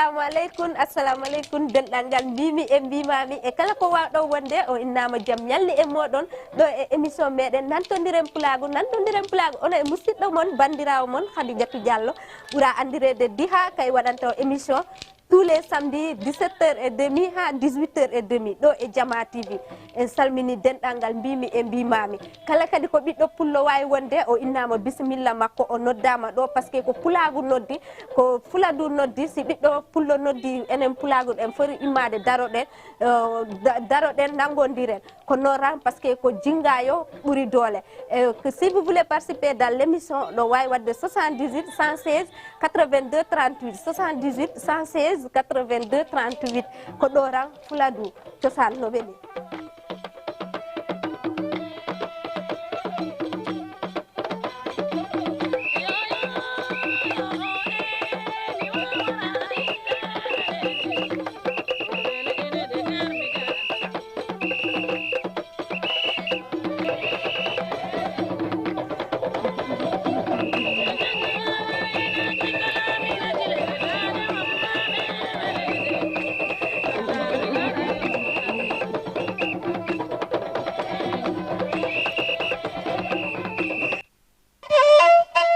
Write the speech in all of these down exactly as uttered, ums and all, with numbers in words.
Assalamu aleykum, assalamu aleykum, denɗal ngal mbimi e mbimami e kala ko wawɗo wonde, o innama jam ñalle e moɗon ɗo e émission meɗen Nantondiren Pulaagu, Nantondiren Pulaagu, ono e musidɗo mon, bandirawo mon Khadijatou Diallo, ɓura andirede Diha, kay waɗanta o émission tous les samedis dix-sept heures et demie ha dix-huit heures et demie ɗo e Jama T V. En salmini denɗal ngal mbimi e mbimami. Kala kadi ko ɓiɗɗo pullo wawi wonde, o innama bisimilla makko, o noddama ɗo, parce que ko pulaagu noddi, ko fuladu noddi. Si ɓiɗɗo pullo noddi, enen pulaagu ɗen foti immade daroɗen, eh, da- daroɗen, nangondiren. Ko noran, parce que ko jingayo ɓuri doole. Eh, que si vous voulez participer dans l'émission, ɗo wawi wadde soixante-dix-huit cent seize quatre-vingt-deux trente-huit, soixante-dix-huit cent seize quatre-vingt-deux trente-huit. Ko ɗo ran fuladu cosaan no weli.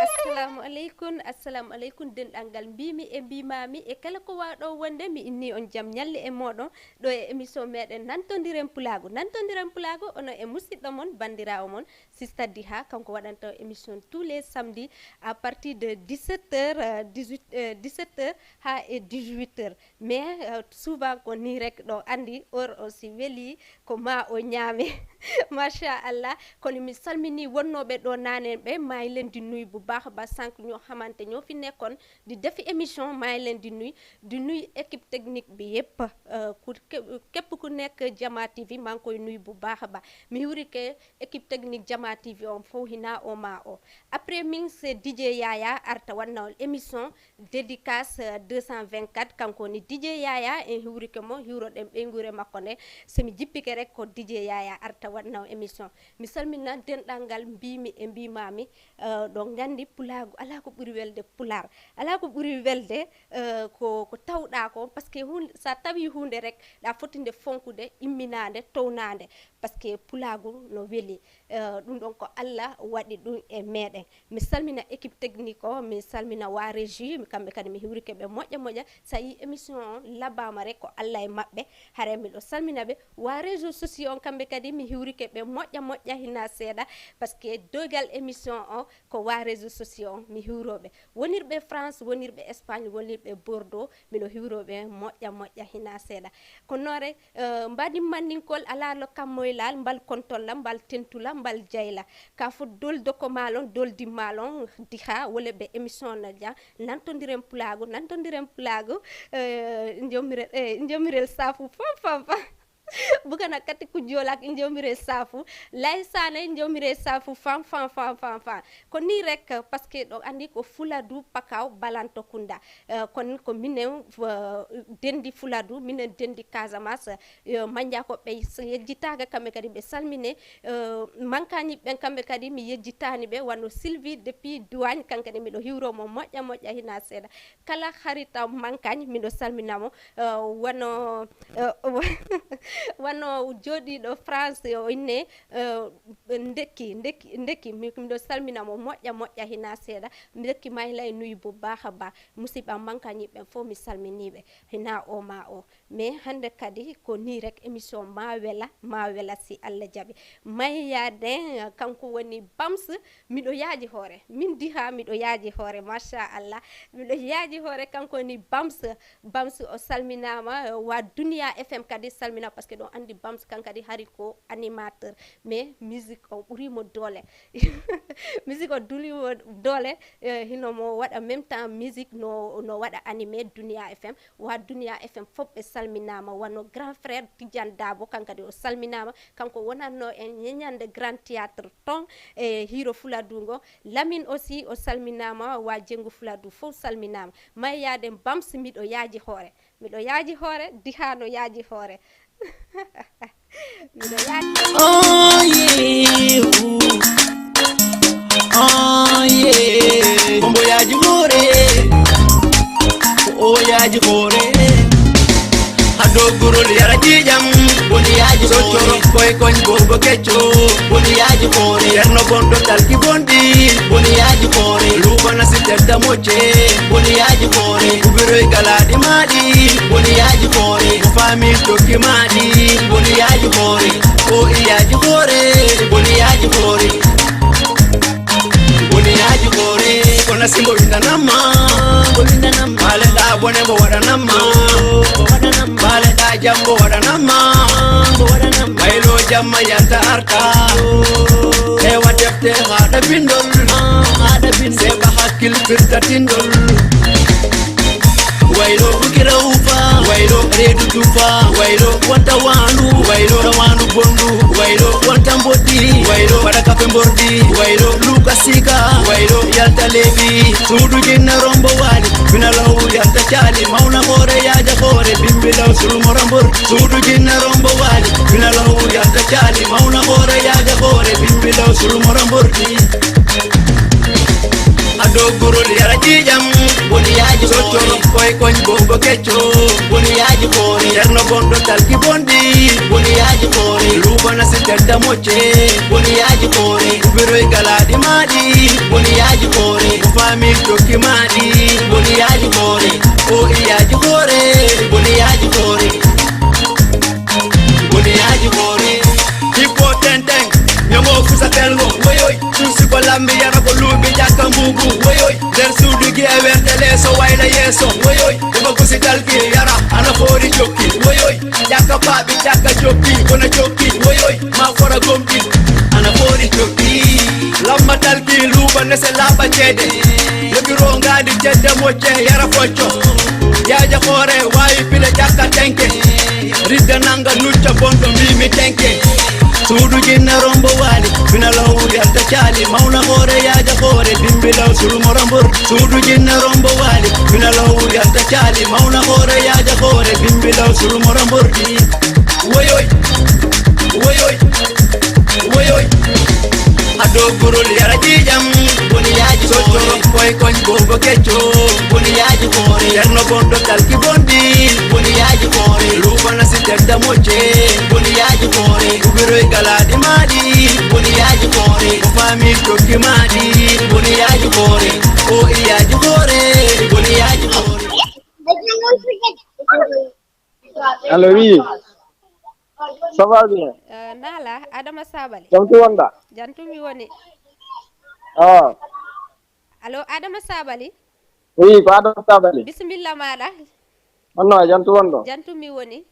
Assalamu aleykum, assalamu aleykum, denɗal ngal mbimi e mbimami e kala ko wawɗo wonde, mi inni on jam ñalle e moɗon ɗo e émission meɗen Nantondiren Pulaagu. Nantondiren Pulaagu, ono e musidɗo mon, bandirawo mon, Sista Diha, kanko waɗanta émission tous les samedis à partir de dix-sept heures, euh, dix-huit, euh, dix-sept heures ha e dix-huit heures. Mais, euh, souvent ko ni rek, ɗo andi heure o si weli ko ma o ñaame. Machallah, kono mi salmini wonnoɓe ɗo nanen ɓe, maa ngi leen di nuyu bu baax ba sànq, ñoo xamante ñoo fi nekkoon di defi émission, maa ngi leen di nuyu, di nuyu équipe technique bi yépp, euh, ku ké- képp ku nekk Jama T V, maa ngi koy nuyu bu baax a baax. Mi hiwri ke équipe technique Jama T V on fof hina o ma o. Après min c'est D J Yaya arta waɗna on émission dédicace, euh, deux cent vingt-quatre, kanko woni D J Yaya, en hiwrike mo, hiwroɗen ɓeynguure makko nde. So mi jippike rek ko D J Yaya arta waɗna on émission. Mi salmina denɗal ngal mbimi e mbimami, euh, ɗo gandi pulaagu, ala ko ɓuri welde pular, ala ko ɓuri welde, euh, ko, ko tawɗa ko, parce que hun- sa tawi hunde rek, ɗa foti nde fonkude, imminade, townade, parce que pulaagu no weli. Eh, ɗum ɗon ko Allah waɗi ɗum e meɗen. Mi salmina équipe technique o, mi salmina wa régie, mi kamɓe kadi mi hiwrike ɓe moƴƴa moƴƴa. Sa yi émission on labama rek ko Allah e maɓɓe. Hare miɗo salmina ɓe. Wa réseaux sociaux on kamɓe kadi mi hiwrike ɓe moƴƴa moƴƴa hina seeɗa. Parce que dogal émission o ko wa réseaux sociaux on mi hiwroɓe. Wonirɓe France, wonirɓe Espagne, wonirɓe Bordeaux, miɗo hiwroɓe moƴƴa moƴƴa hina seeɗa. Ko noore, eh, mbaɗi manninkol alaa lo kammoylal, mbal kontolla, mbal tentula, mbal jayla. Ka fo dol doko malon, dol di malon, diha, wole be émission na ja, nantondiren pulaagu, nantondiren pulaagu, eh, njomirel, eh, njomirel safu, fam, fam, fam. Bugana kati ku jolak, njomirel safu, lay sane, njomirel safu, fam, fam, fam, fam, fam. Ko ni rek, parce que ɗo andi ko Fuladu Pakaw Balanto Kunda. Eh, kon ko minen, eh, dendi Fuladu, minen dendi Casamance. Eh, Mandiakoɓe s- yejjitaaka, kamɓe kadi ɓe salmine. Eh, Mankañi ɓen kamɓe kadi mi yejjitaani ɓe, wano Sylvie depuis Douane, kankadi miɗo hiwro mo moƴƴa moƴƴa hina seeɗa. Kala harita Mankañ miɗo salmina mo. Eh, wano, eh, wano jooɗiiɗo France o inne, eh, ndekki, ndekki, ndekki, mi- miɗo salmina mo moƴƴa moƴƴa hina seeɗa. Ndekki may lay nuyu bu baax a baax. Musidɓe am Mankañi ɓen fof mi salminiiɓe hina o ma o. Mais hannde kadi ko ni rek émission ma wela, ma wela si Allah jaɓi. May yaade, kanko woni Bams, miɗo yaaji hoore. Min diha miɗo yaaji hoore, machallah. Miɗo yaaji hoore, kanko woni Bams. Bams o salminaama, wa Duniya F M kadi salmina, parce que ɗon andi Bams kan kadi hari ko animateur. Mais musique o ɓuri mo doole. Musique o duli mo doole, eh, hino mo waɗa même temps musique no, no waɗa animé Duniya F M. Wa Duniya F M fof ɓe salminaama, wano grand frère Tidiane Dabo, kankadi o salminaama, kanko wonatno en ñeñande Grand Théâtre ton e Hiiro Fuladu ngo. Lamine aussi o salminaama, wa Jengu Fuladu fof salminaama. May yaade Bams miɗo yaaji hoore, miɗo yaaji hoore, diha no yaaji hoore. Miɗo yaaji. Oh yeah, ooh. Oh yeah. Kombo yaaji hoore. Ko o yaaji hoore. Gurol yara ƴiiƴam, woni yaaji soccoro. Koye koñ boobo kecco, woni yaaji hoore. Ceerno bonɗo talki bonɗi, woni yaaji hoore. Luuɓana si tedda mocce, woni yaaji hoore. Kubiroy galaaɗi maaɗi, woni yaaji hoore. Mo faami tokki maaɗi, woni yaaji hoore. O iyaaji hoore, woni yaaji hoore. Woni yaaji hoore, kono si mbo windanamma, mbo windanamma. Baaleɗa bone mbo waɗanamma, mbo waɗanamma. Baaleɗa jam mbo waɗanamma, mbo waɗanamma. Maylo jamma yalta arta. Hewa defte haɗa bindol, haɗa bindol. Seɓa hakkil firtatindol. Waylo bukira ufa, waylo reedu tufa, waylo wonta waandu, waylo rawaandu bondu, waylo wonta mboddi, waylo waɗa kafe mbordi, waylo luuka siika, waylo yalta leeɓi. Suudu jinna rombo waali, fina law yalta caali, mawna hoore yaaja hoore, bimbi law sulmora mbordi. Suudu jinna rombo waali, fina law yalta caali, mawna hoore yaaja hoore, bimbi law sulmora mbordi. Ado gurol yara ƴiiƴam, woni yaaji hoore. Soccoro koye koñ boobo kecco, woni yaaji hoore. Ceerno bonɗo talki bonɗi, woni yaaji hoore. Luuɓana si tedda mocce, woni yaaji hoore. Kubiroy galaaɗi maaɗi, woni yaaji hoore. Mo faami tokki maaɗi, woni yaaji hoore. O iyaaji hoore, woni yaaji hoore. Woni yaaji hoore. Hippo tenten, ñomo fusa telgo, woyoy. Suusi ko lambi yara ko luuɓi jakka mbuubu, woyoy. Nder suudu gi'e werde leeso wayla yeeso, woyoy. Ɗuma gusi talki yara, ana foori jokki, woyoy. Jakka paaɓi, jakka jokki, kona jokki, woyoy. Ma fora gomɗi, ana foori jokki. Lamma talki luuɓa nese laaɓa ceede. Yoɓiro ngaandi cedde mocce yara focco. Yaaja hoore waawi pile jakka tenke. Ridda nanga nucca bonɗo mbimi tenke. Suudu jinna rombo waali, fina law yalta caali, mawna hoore yaaja hoore, bimbi law sulmora mbor. Suudu jinna rombo waali, fina law yalta caali, mawna hoore yaaja hoore, bimbi law sulmora mbordi. Woyoy, woyoy, woyoy. Ado gurol yara ƴiiƴam, woni yaaji soccoro. Koye koñ boobo kecco, woni yaaji hoore. Ceerno bonɗo talki bonɗi, woni yaaji hoore. Luuɓana si tedda mocce, woni yaaji hoore. Kubiroy galaaɗi maaɗi, woni yaaji hoore. Ko faami tokki maaɗi, woni yaaji hoore. O iyaaji hoore, woni yaaji hoore. Allo, oui. Ça va bien? Euh, Nala, Adama Sabali. Jam tu wonɗa? Jam tu mi woni. Ah, Allo, Adama Sabali. Oui, ko Adama Sabali. Bismillah maɗa. Honno, jam tu wonɗo? Jam tu mi woni.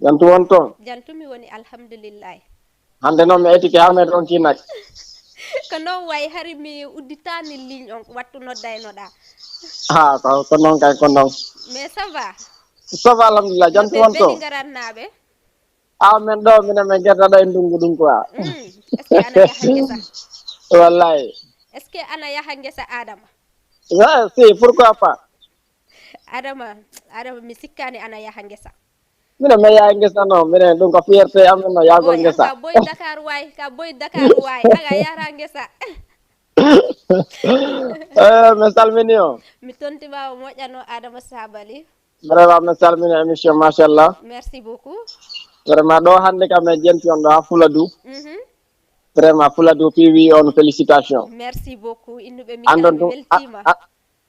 Jam tu won ton? Jam tu mi woni, alhamdulillahi. Hande noon mi etike Ahmed on kinak. Ko noon wayi, hari mi udditani ligne on, wattu noddaynoɗa. Ha, ko ko noon kay ko noon. Mais ça va? Ça va, alhamdulillah, jam tu won ton? Ngarannaɓe. Ah, men ɗo minen min gertaɗo e ndungu ɗum quoi. Mm. Est-ce que ana yaha ngesa? Wallahi. Est-ce que ana yaha ngesa, Adama? Ouais, si, pourquoi pas? Adama, Adama, mi sikkani ana yaha ngesa. Minen mi yaha ngesa noon, minen ɗum ko fierté amen no yahgol ngesa. Ka boy Dakar way, ka boy Dakar way, aga yara ngesa. Eh, mi salmini on. Mi tonti ma o moƴƴano, Adama Sabali. Vraiment mi salmini émission, machallah. Merci beaucoup. Vraiment ɗo hannde kam e jenti on ɗo ha Fuladu. Mhm. Vraiment Fuladu P V on, félicitation. Merci beaucoup. Innuɓe mi Andon kala mi ɗum weltima.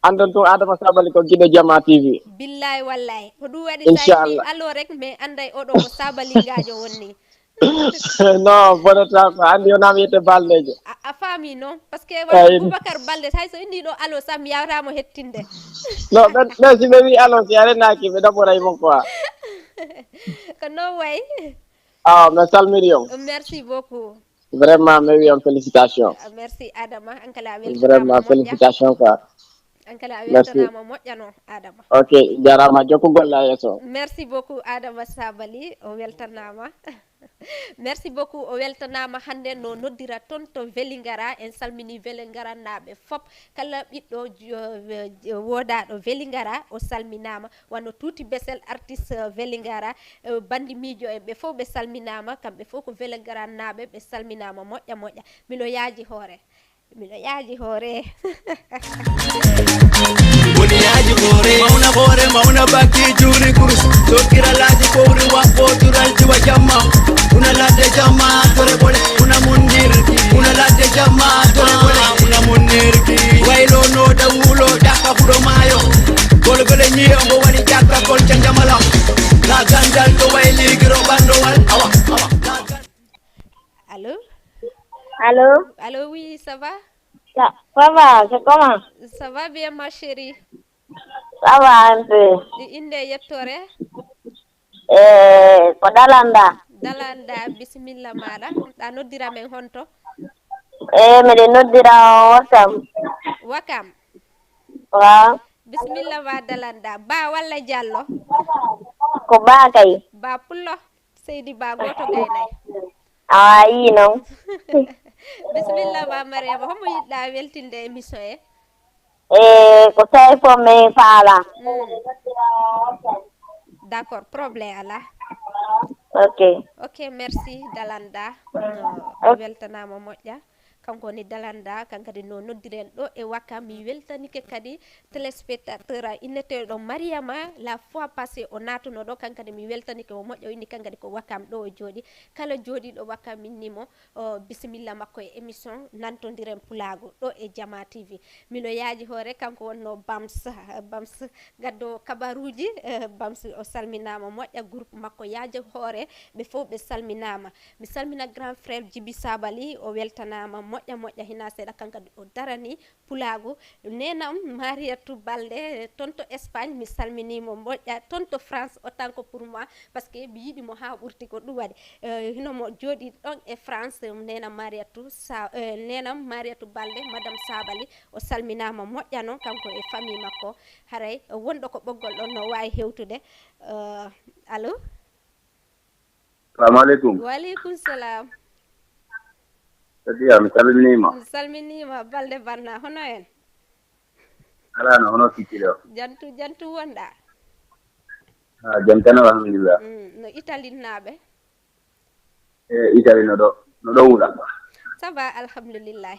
Andon ɗum Adama Sabali ko giɗo Jama T V. Billahi wallahi. Ko ɗum waɗi Inchallah. Sayni allo rek, mais anday oɗo ko Sabalingajo wonni. Non, bonata ko andi o nam yette baldejo. A, a faami non? Parce que Ay. Wala Boubacar Balde, hay so inni ɗo allo sam yawtamo hettinde. Non, ɓen ɓen si ɓe wi allo si a renaki ɓe ɗaɓɓoray mon quoi. Ko noon way. Ah, mi salmini on. Merci beaucoup. Vraiment mi wi on félicitation. Ah, merci Adama, an kala a Vraiment weltanama moƴƴa. Félicitation quoi. An kala a Merci. Weltanama moƴƴa no, Adama. Ok, jarama, jokku golla yeeso. Merci beaucoup Adama Sabali, o weltanama. Merci beaucoup, o weltanama hannde no noddira toon to Velingara. En salmini Velingaranaaɓe fop, kala ɓiɗɗo jo- jo- woodaɗo Velingara o salminama, wano Tuuti Besel, artiste Velingara, eh, bandi miijo en, ɓe fof ɓe salminama, kamɓe fof ko Velingaranaaɓe, ɓe salminama moƴƴa moƴƴa. Milo yaaji hoore. Miɗo yaaji hoore. Woni yaaji hoore. Mawna hoore, mawna bakki, juuri kurus. Sokira laaji kowri, waɓɓo tural jiwa jamma. Una ladde jamma, tore ɓole, una munnirki. Una ladde jamma, tore ɓole, una munnirki. Waylo no da wulo, daka fuɗo maayo. Gole gole nyiyo, ngo wani jakka kol canja mala. La gandal to wayli giro bandowal. Awa, awa. La gan- Allô? Allô? Allô, oui, ça va? Ça, ça va, c'est comment? Ça va bien, ma chérie. Ça va un peu. I-, innde e yettoore? Eh, ko Dalanda. Dalanda, bisimilla maaɗa. Ɗa noddira men honto? Eh, miɗen noddira Wakam. Wakam? Waaw. Bisimilla ma Dalanda. Ba walla Jallo? Ko Ba kay. Ba Pullo? Seydi Ba gooto gaynay. Awa, yii non. Bisimilla ma Mariama, homo yiɗɗa weltinde émission he? E ko tawi ko min faala. Mm. D'accord, problème alaa. Ok. Ok, merci Dalanda. No, mi weltanaama moƴƴa. Kanko woni Dalanda, kan kadi no noddiren ɗo e Wakam. Mi weltanike kadi téléspectateur inneteeɗo Mariama, la fois passée o naatuno ɗo, kan kadi mi weltanike mo moƴƴo, o inni kan kadi ko Wakam ɗo o jooɗi. Kala jooɗiiɗo Wakam min ni mo, o, bisimilla makko e émission Nantondiren Pulaagu ɗo e Jama T V. Mino yaaji hoore, kanko wonno Bams, Bams gaddo kabaruuji, eh, Bams o salminaama moƴƴa, groupe makko yaaji hoore, ɓe fof ɓe salminaama. Mi salmina grand frère Djiby Sabali, o weltanaama moƴƴa moƴƴa, hina seeɗa, kanko kadi o darani Pulaagu. Nenam Mariatou Balde, toon to Espagne, mi salminii mo moƴƴa, toon to France, autant que pour moi, parce que mi yiɗi mo haa ɓurti, ko ɗum waɗi. Eh, hino mo jooɗi ɗon e France, nenam Mariatou Sa-, eh, nenam Mariatou Balde, Madame Sabali, o salminaama moƴƴa noon, kanko e famille makko. Haray wonɗo ko ɓoggol ɗon no waawi hewtude. Eh, allo? Salamu aleykum. Wa aleykum salam. Sadiya, mi salminiima. Mi salminiima, Balde Banna, hono en? Alaa no, hono kicciri o? Jantu, jantu wonɗa? Ah, jam tan, alhamdulillah. Mm, no Italinnaaɓe? E Itali no ɗo, no ɗo wula. Ça va, alhamdulillah.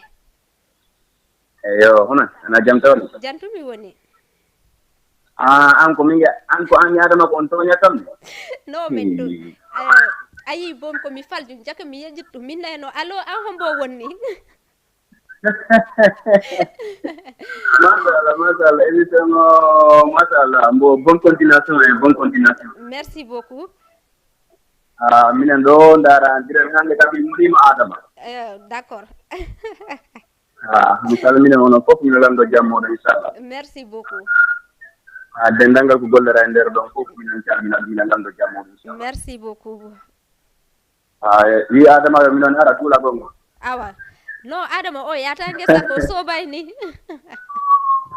Eyo, hono, ana jam tawon? Jam tun mi woni. Ah, an ko min, an ko an yaadama ko on tooña kam? No, min tun. Hmm. Eh, a yii, bon, ko mi falju, jaka mi yejjittu, min nayno, allo, an hombo wonni? Machallah, machallah, émission o, machallah, mbo, bonne continuation et bonne continuation. Merci beaucoup. Ah, minen ɗo ndaara en direct hannde kam, min muɗima Adama. Eh, d'accord. Ah, mi salmina onon fof, mino lanndo jam moɗon, inchallah. Merci beaucoup. Ah, denndangal ko gollora e nder ɗon fof, minen calmina ɗum, minen lanndo jam moɗon, inchallah. Merci beaucoup. Ah, wi Adama yo minon ara tuula gongo. Awa. No, Adama o yaata ngesa ko soobay ni.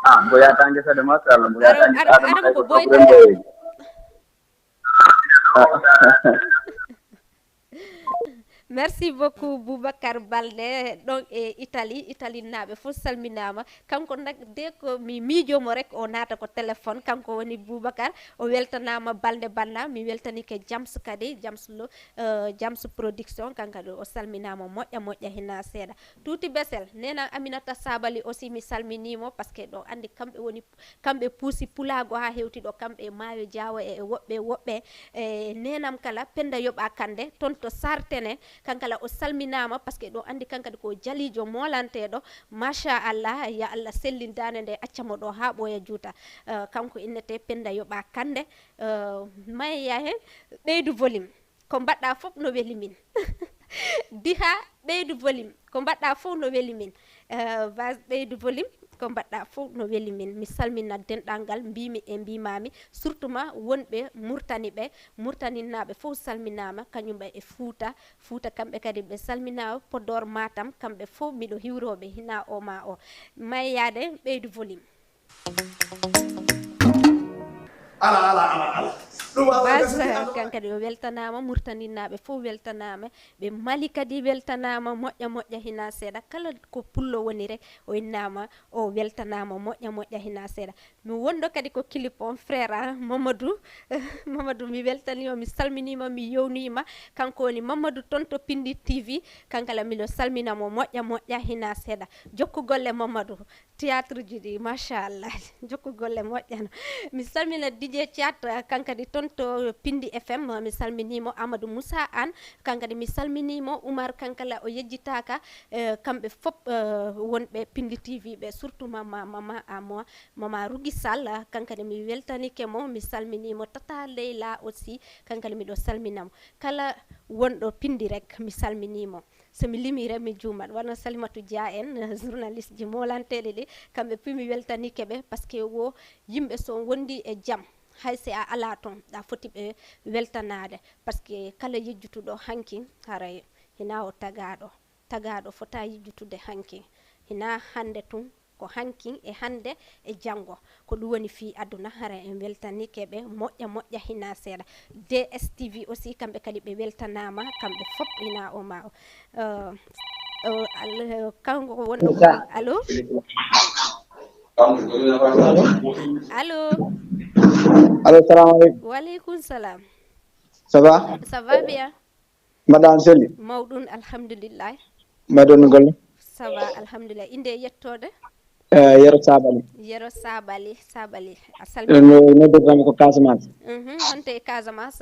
Ah, mbo yaata ngesa de, machallah, mbo yaata ngesa, Adama ko boyta. Merci beaucoup, Boubacar Balde, ɗon e Italie. Italinnaaɓe fof salminaama. Kanko nag, de ko mi miijo mo rek, o naata ko téléphone. Kanko woni Boubacar, o weltanaama Balde Banna. Mi weltanike Jams kadi, Jams Lo, eh, Jams Production. Kanko kadi o salminaama moƴƴa, moƴƴa hina seeɗa. Tuuti Besel, nenan Aminata Sabali aussi, mi salminii mo, parce que ɗo anndi kamɓe woni kamɓe puusi pulaagu haa hewti ɗo, kamɓe e Maayo Jaawo e, e woɓɓe, woɓɓe, e nenam kala, Penda Yoɓa Kande, toon to Sartene, kankala o salminaama, parce que ɗo anndi kankadi ko jaliijo moolanteeɗo, machallah, ya Allah sellin daande nde, acca mo ɗo haa ɓooya juuta. Eh, kanko innete Penda Yoɓa Kande, eh, Maya Yahe, ɓeydu volume. Ko mbaɗɗa fof no weli min. Diha, ɓeydu volume. Ko mbaɗɗa fof no weli min. Eh, Bas, ɓeydu volume. Ko mbaɗɗa fof no weli min. Mi salmina denɗal ngal, mbimi e mbimami, surtout ma wonɓe Murtani ɓe. Murtaninnaaɓe fof salminaama, kañum ɓe e Fuuta. Fuuta kamɓe kadi ɓe salminaama, Podor, Matam, kamɓe fof miɗo hiwrooɓe, hina o ma o. Mayyaade, ɓeydu volume. Ala, ala, ala, ala. Bas, kan kadi o weltanaama, Murtaninaaɓe fof weltanaama, ɓe Mali kadi weltanaama, moƴƴa moƴƴa hina seeɗa. Kala ko pullo woni rek, o innaama, o weltanaama, moƴƴa moƴƴa hina seeɗa. Mi wonɗo kadi ko clip on, frère an, Mamadou. Mamadou, mi weltanii o, mi salminiima, mi yowniima. Kanko woni Mamadou toon to Pindi T V, kankala miɗo salmina mo, moƴƴa moƴƴa hina seeɗa. Jokku golle, Mamadou. Théâtre ji ɗi, machallah. Jokku golle moƴƴano. Mi salmina D J Thiat, kankadi toon to Pindi F M, mi salminiimo. Amadou Moussa Anne, kankadi mi salminiimo. Oumar Kankala, o yejjitaaka. Eh, kamɓe fof, eh, wonɓe Pindi T V ɓe, surtout mama, mama Amo, mama Rougui Sall, kankadi mi weltanike mo, mi salminiimo. Tata Leyla aussi, kankadi miɗo salmina mo. Kala wonɗo Pindi rek, mi salminiimo. So mi limii rek, mi juumat. Wano Salimatu Dia en, journaliste ji moolanteeɗi ɗi, kamɓe fuu mi weltanike ɓe, parce que wo yimɓe so wondi e jam, hay si a alaa toon, ɗa foti ɓe weltanaade. Parce que kala yejjutuɗo hanki, haray hina o tagaaɗo. Tagaaɗo fota yejjutude hanki. Hina hannde tun, ko hankin e hannde e janngo. Ko ɗum woni fii aduna, hara en weltanike ɓe moƴƴa moƴƴa hina seeɗa. D S T V aussi, kamɓe kadi ɓe weltanaama, kamɓe fof hina o ma o. Eh, eh, al-, eh, kanko ko wonɗo ko, allo? Allo? Allo, salamu aleykum. Wa aleykum salam. Ça va? Ça va bien. Mbaɗɗa on selli? Mawɗum, alhamdulillah. Mbaɗɗon golle? Ça va, alhamdulillah. Innde e yettoode? Eh, Yero Sabali. Yero Sabali, Sabali. A salmini. No noddirtami ko Casamance. Mhm, honto e Casamance?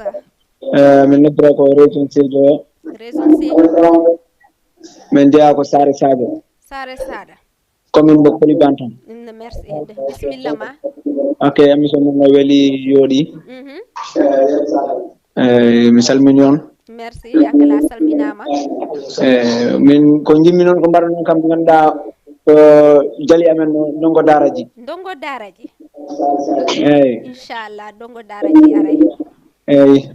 Eh, min noddira ko région Sédhiou. Région Sédhiou. Min jeyaa ko Saare Sadio. Saare Sadio. Commune mo Kolibantan. Mm, merci. Bisimilla ma. Ok, émission mon no weli, yooɗi. Mhm. Eh, mi salmini on. Merci, an kala a salminaama. Eh, min ko njimmi noon ko mbaɗa noon kam, ngannduɗaa ko jali amen no ndongo daaraji. Ndongo daaraji. Eyi. Inchallah, ndongo daaraji aray. Eyi.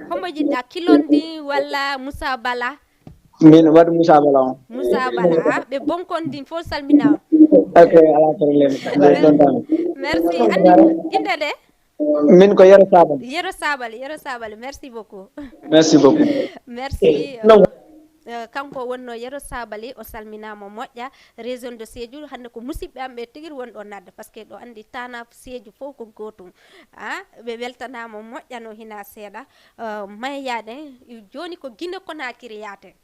Hombo jiɗɗa, Kilon Ding walla Moussa Bala? Min waɗi Moussa Bala on. Moussa Bala, ah, ɓe Bonkondin fof salmina on. Ok, alaa problème. Merci. Merci. Anndi innde de? Min ko Yero Sabali. Yero Sabali, Yero Sabali. Merci beaucoup. Merci beaucoup. Merci. Non. Eh, kanko wonno Yero Sabali, o salminaama moƴƴa. Région de Sédhiou, hannde ko musidɓe am ɓe tigi woni ɗo nadde, parce que ɗo anndi Tana Sédhiou fof ko gootum. Ah, ɓe weltanaama moƴƴa no hina seeɗa. Eh, Mayaade, jooni ko Guinée Conakry yaate.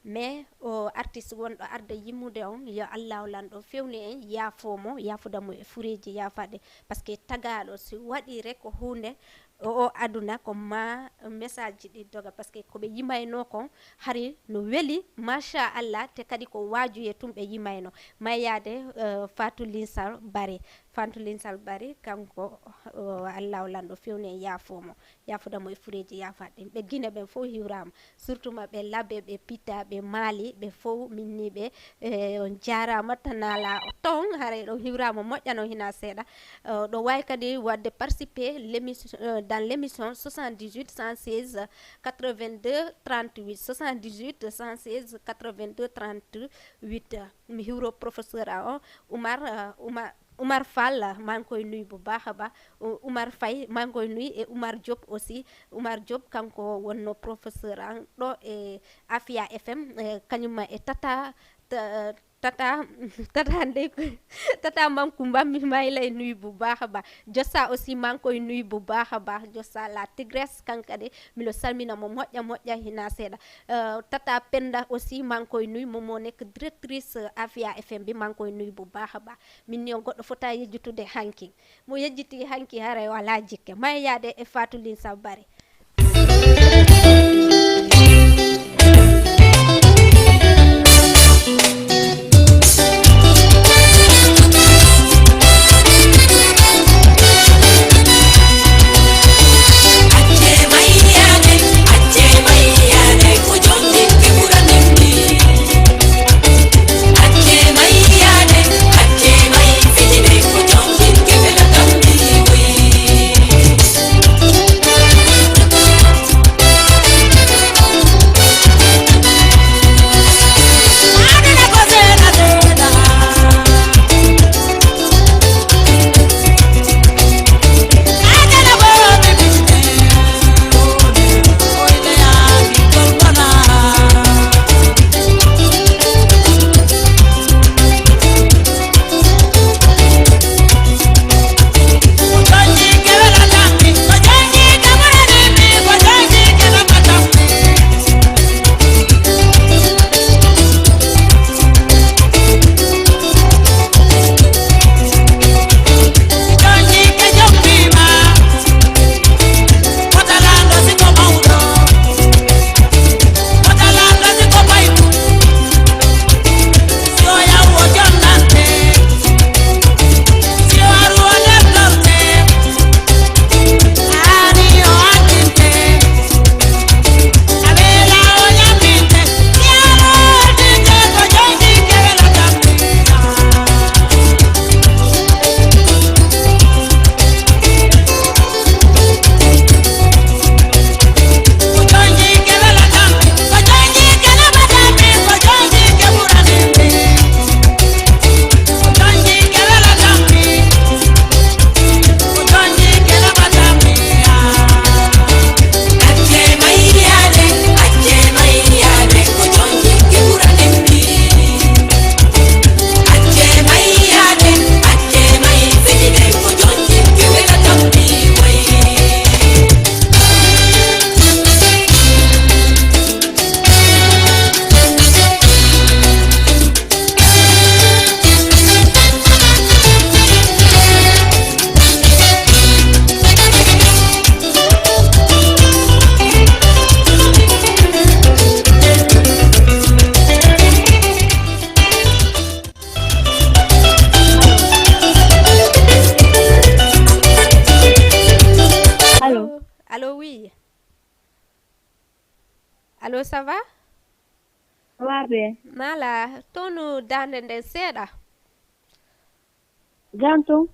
Mais o artiste wonɗo arde yimmude on, yo Allahu lanɗo fewnu en, yaafo mo, yaafuda mo e fureeji yaafaɗe. Parce que tagaaɗo si waɗi rek ko huunde, o, o aduna ko ma message ɗi doga. Parce que ko ɓe yimayno kon hari no weli, machallah, te kadi ko waajuye tun ɓe yimayno. Mayaade, eh, Fatou Linsal Bari. Fatou Linsal Bari, kanko, eh, Allahu lanɗo fewnu en, yaafo mo. Yaafuda mo e fureeji yaafaɗe. Ɓe Guinée ɓen fof hiwraama. Surtout ma ɓe Labe, ɓe Pita, ɓe Mali, ɓe fof minni ɓe. Eh, on jaaraama, Tanala toon, haray ɗon hiwraama moƴƴa noon hina seeɗa. Eh, ɗo waawi kadi waɗde participer l'émission, eh, dans l'émission soixante-dix-huit cent seize quatre-vingt-deux trente-huit, soixante-dix-huit cent seize quatre-vingt-deux trente-huit. Mi hiwro professeur a o, Oumar, eh, Oumar, Oumar Fall, maa ngi koy nuyu bu baax a baax. O-, Oumar Faye, maa ngi koy nuyu, et Oumar Diop aussi. Oumar Diop, kanko wonno professeur an ɗo e Afia F M, eh, kañum e Tata, ta-, Tata, Tata ndey, Tata Mankumba, mi maa ngi lay nuyu bu baax a baax. Jossa aussi, maa ngi koy nuyu bu baax a baax. Jossa la tigresse, kanka de, miɗo salmina mo moƴƴa moƴƴa hina seeɗa. Eh, Tata Penda aussi, maa ngi koy nuyu, moom moo nekk directrice, eh, Afia F M bi, maa ngi koy nuyu bu baax a baax. Min ni on goɗɗo fota yejjutude hanki. Mo yejjiti hanki haray wala jikke. Maa yaade e Fatou Lin Saw Bari. Allo, ça va? Ça va bien. Nala, townu daande nden seeɗa. Janto.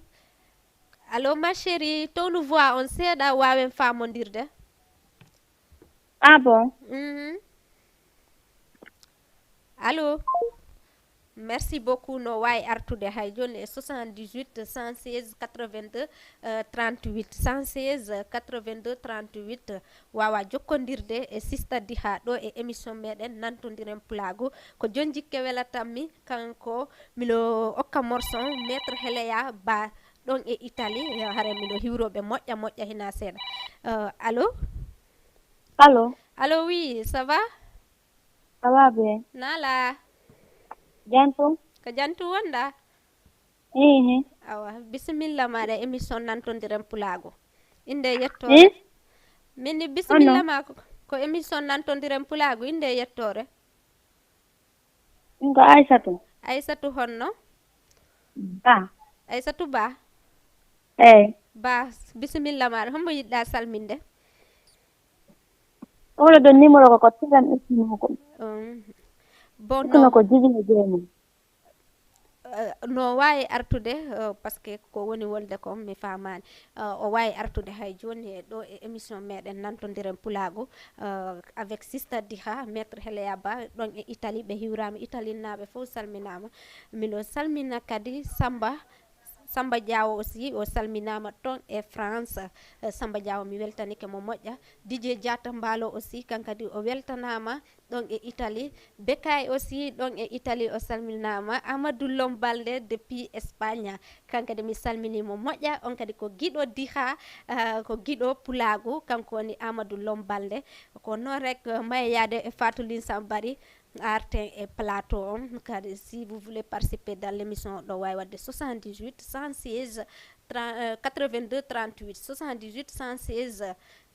Allo, ma chérie, townu voix on seeɗa, waawen faamondirde. Ah bon? Mhm. Allo. Merci beaucoup. No waawi artude hay jooni e soixante-dix-huit cent seize quatre-vingt-deux, euh, trente-huit, cent seize quatre-vingt-deux trente-huit. Waawa jokkondirde e Sista Diha ɗo e émission meɗen Nantondiren Pulaagu. Ko Jon Jikke welatammi, kanko mino okka morson, Maître Heleya Ba ɗon e Italie. Hare mino hiwroɓe moƴƴa moƴƴa hina seeɗa. Euh, allo? Allo. Allo, oui, ça va? Ça va bien. Nala? Janto. Ko jantu wonda? Ehe. Awa, bisimilla maɗa émission Nantondiren Pulaagu. Inde e yettoore. Eh? Min ni bisimilla ma ko, ko émission Nantondiren Pulaagu. Inde e yettoore. Min ko Aissatou. Aissatou honno? Ba. Aissatou Ba. Eh. Ba, bisimilla maɗa. Hombo yiɗɗa salminde? Oɗo ɗon numéro ko ko tiran ismino ko. Um, bon, Kono no, ko jibine jeemum. Euh, no waawi artude, euh, parce que ko woni wolde kon mi faamaani. Euh, o waawi artude hay jooni e ɗo e émission meɗen Nantondiren Pulaagu, euh, avec Sista Diha, Maître Heleya Ba, ɗon e Italie, ɓe hiwraama, Italienaaɓe fof salminaama. Mino salmina kadi Samba, Samba Diawo aussi, o salminaama ton e France. Euh, Samba Diawo, mi weltanike mo moƴƴa. Didier Diatta Mbaalo aussi, kan kadi o weltanaama ɗon e Italie. Bekay aussi ɗon e Italie, o salminaama. Amadou Lom Balde depuis Espagne, kan kadi mi salminii mo moƴƴa. On kadi ko giɗo Diha, ah, ko giɗo Pulaagu, kanko woni Amadou Lom Balde. Ko noon rek, eh, maye yaade e Fatou Linsam Bari, arten e plateau on. Kadi, si vous voulez participer dans l'émission, ɗo waawi waɗde soixante-dix-huit cent seize, euh, quatre-vingt-deux trente-huit, soixante-dix-huit cent seize,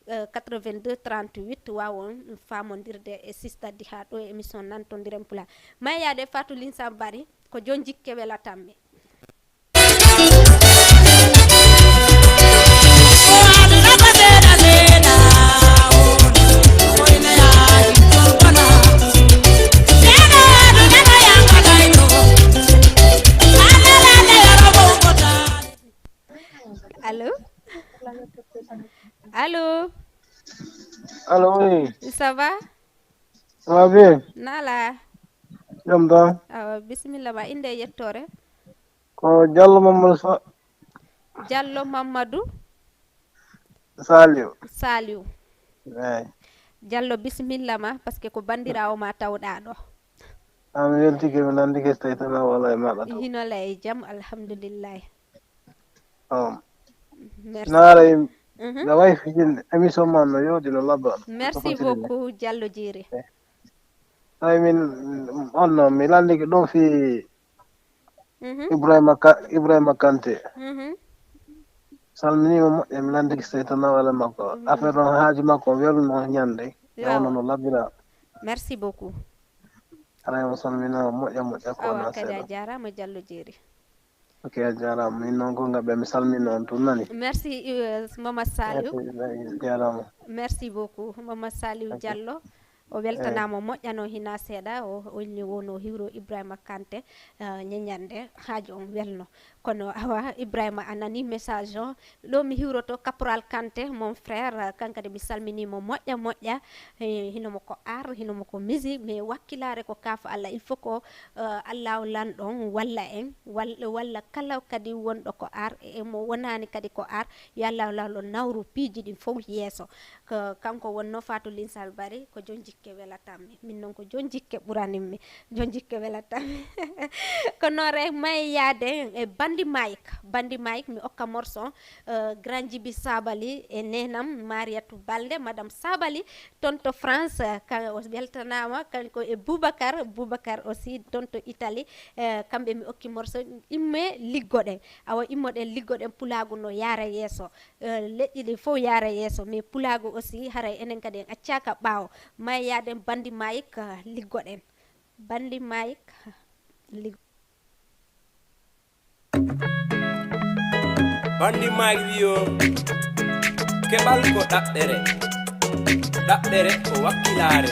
euh, quatre-vingt-deux trente-huit, waawon faamondirde e Sista Diha ɗo e émission Nantondiren Pulaar. Maye yaade Fatou Linsam Bari, ko Jon Jikke welatammi. Allo? Allo? Allo, oui. Ça va? Ça va bien? Nala? Jam tan? Awa, bisimilla ma, inde e yettoore? Ko Diallo Mamadou Sa- Diallo Mamadou Saliou. Saliou. Eyi. Diallo, bisimilla ma, parce que ko banndiraawo ma tawɗaa ɗo. A mi weltike, mi nandike so tawi tan a wala e maɗa taw. Hino lay jam, alhamdulillahi. Um, Merci. Naara, Mhm. na wayi fijinde, émission ma no yooɗi, no labba. Merci beaucoup, Diallo Jeeri. Tawi min, on no, mi landike ɗo fi Mhm. Ibrahima Ka-, Ibrahima Kanté. Mhm. Salminima moƴƴa, mi landike so tawi tan a wala makko. Mhm. Affaire on haaju makko, welno ñande. Yawa. Yawno no labbira. Merci beaucoup. Aray, on salminama moƴƴa moƴƴa ko Awa, wona kadi a seeɗa. Jarama, Diallo Jeeri. Ok, a jarama. Min noon ko ngaɓe, mi salmino on tun nani. Merci, euh, Mama Saliou. Merci, jarama. Merci beaucoup, Mama Saliou Ok. Diallo. O weltanama moƴƴano hina seeɗa, o, o inni wono hiwro Ibrahima Kanté, euh, ñañande, haaju on welno. Kono awa, Ibrahima a nani message o. Ɗo mi hiwroto Caporal Kanté, mon frère, euh, kankadi mi salminimo moƴƴa moƴƴa. Eh, hino mo ko ar, hino mo ko musique, mais wakkilare ko kafa Allah. Il faut ko, euh, Allahu lanɗo on walla en, wal-, walla kala kadi wonɗo ko ar, e mo wonani kadi ko ar, yo Allahu lanɗo nawru piiji ɗin fof yeeso. Ko kanko wonno Fatou Linsal Bari, ko Jon Jikke welatammi. Min noon ko Jon Jikke ɓuranimmi. Jon Jikke welatammi. Ko noon rek may yaade e Bandi Mike. Bandi Mike, mi okka morceau, euh, Grand Jibi Sabali e nenam Mariatou Balde, Madame Sabali, tonto France, kan o weltanama, kanko e Boubacar, Boubacar aussi, tonto Italie, euh, kamɓe mi okki morceau, imme liggoɗen. Awa immoɗen liggoɗen pulagu no yaara yeeso. Euh, leƴƴi ɗi fof yaara yeeso, mais pulagu aussi, haray enen kadi en accaka ɓaawo. May yaaden Bandi Mike, euh, liggoɗen. Bandi Mike, lig- Bandi Mike wiyo, keɓal ko ɗaɓɓere, ɗaɓɓere ko wakkilaare.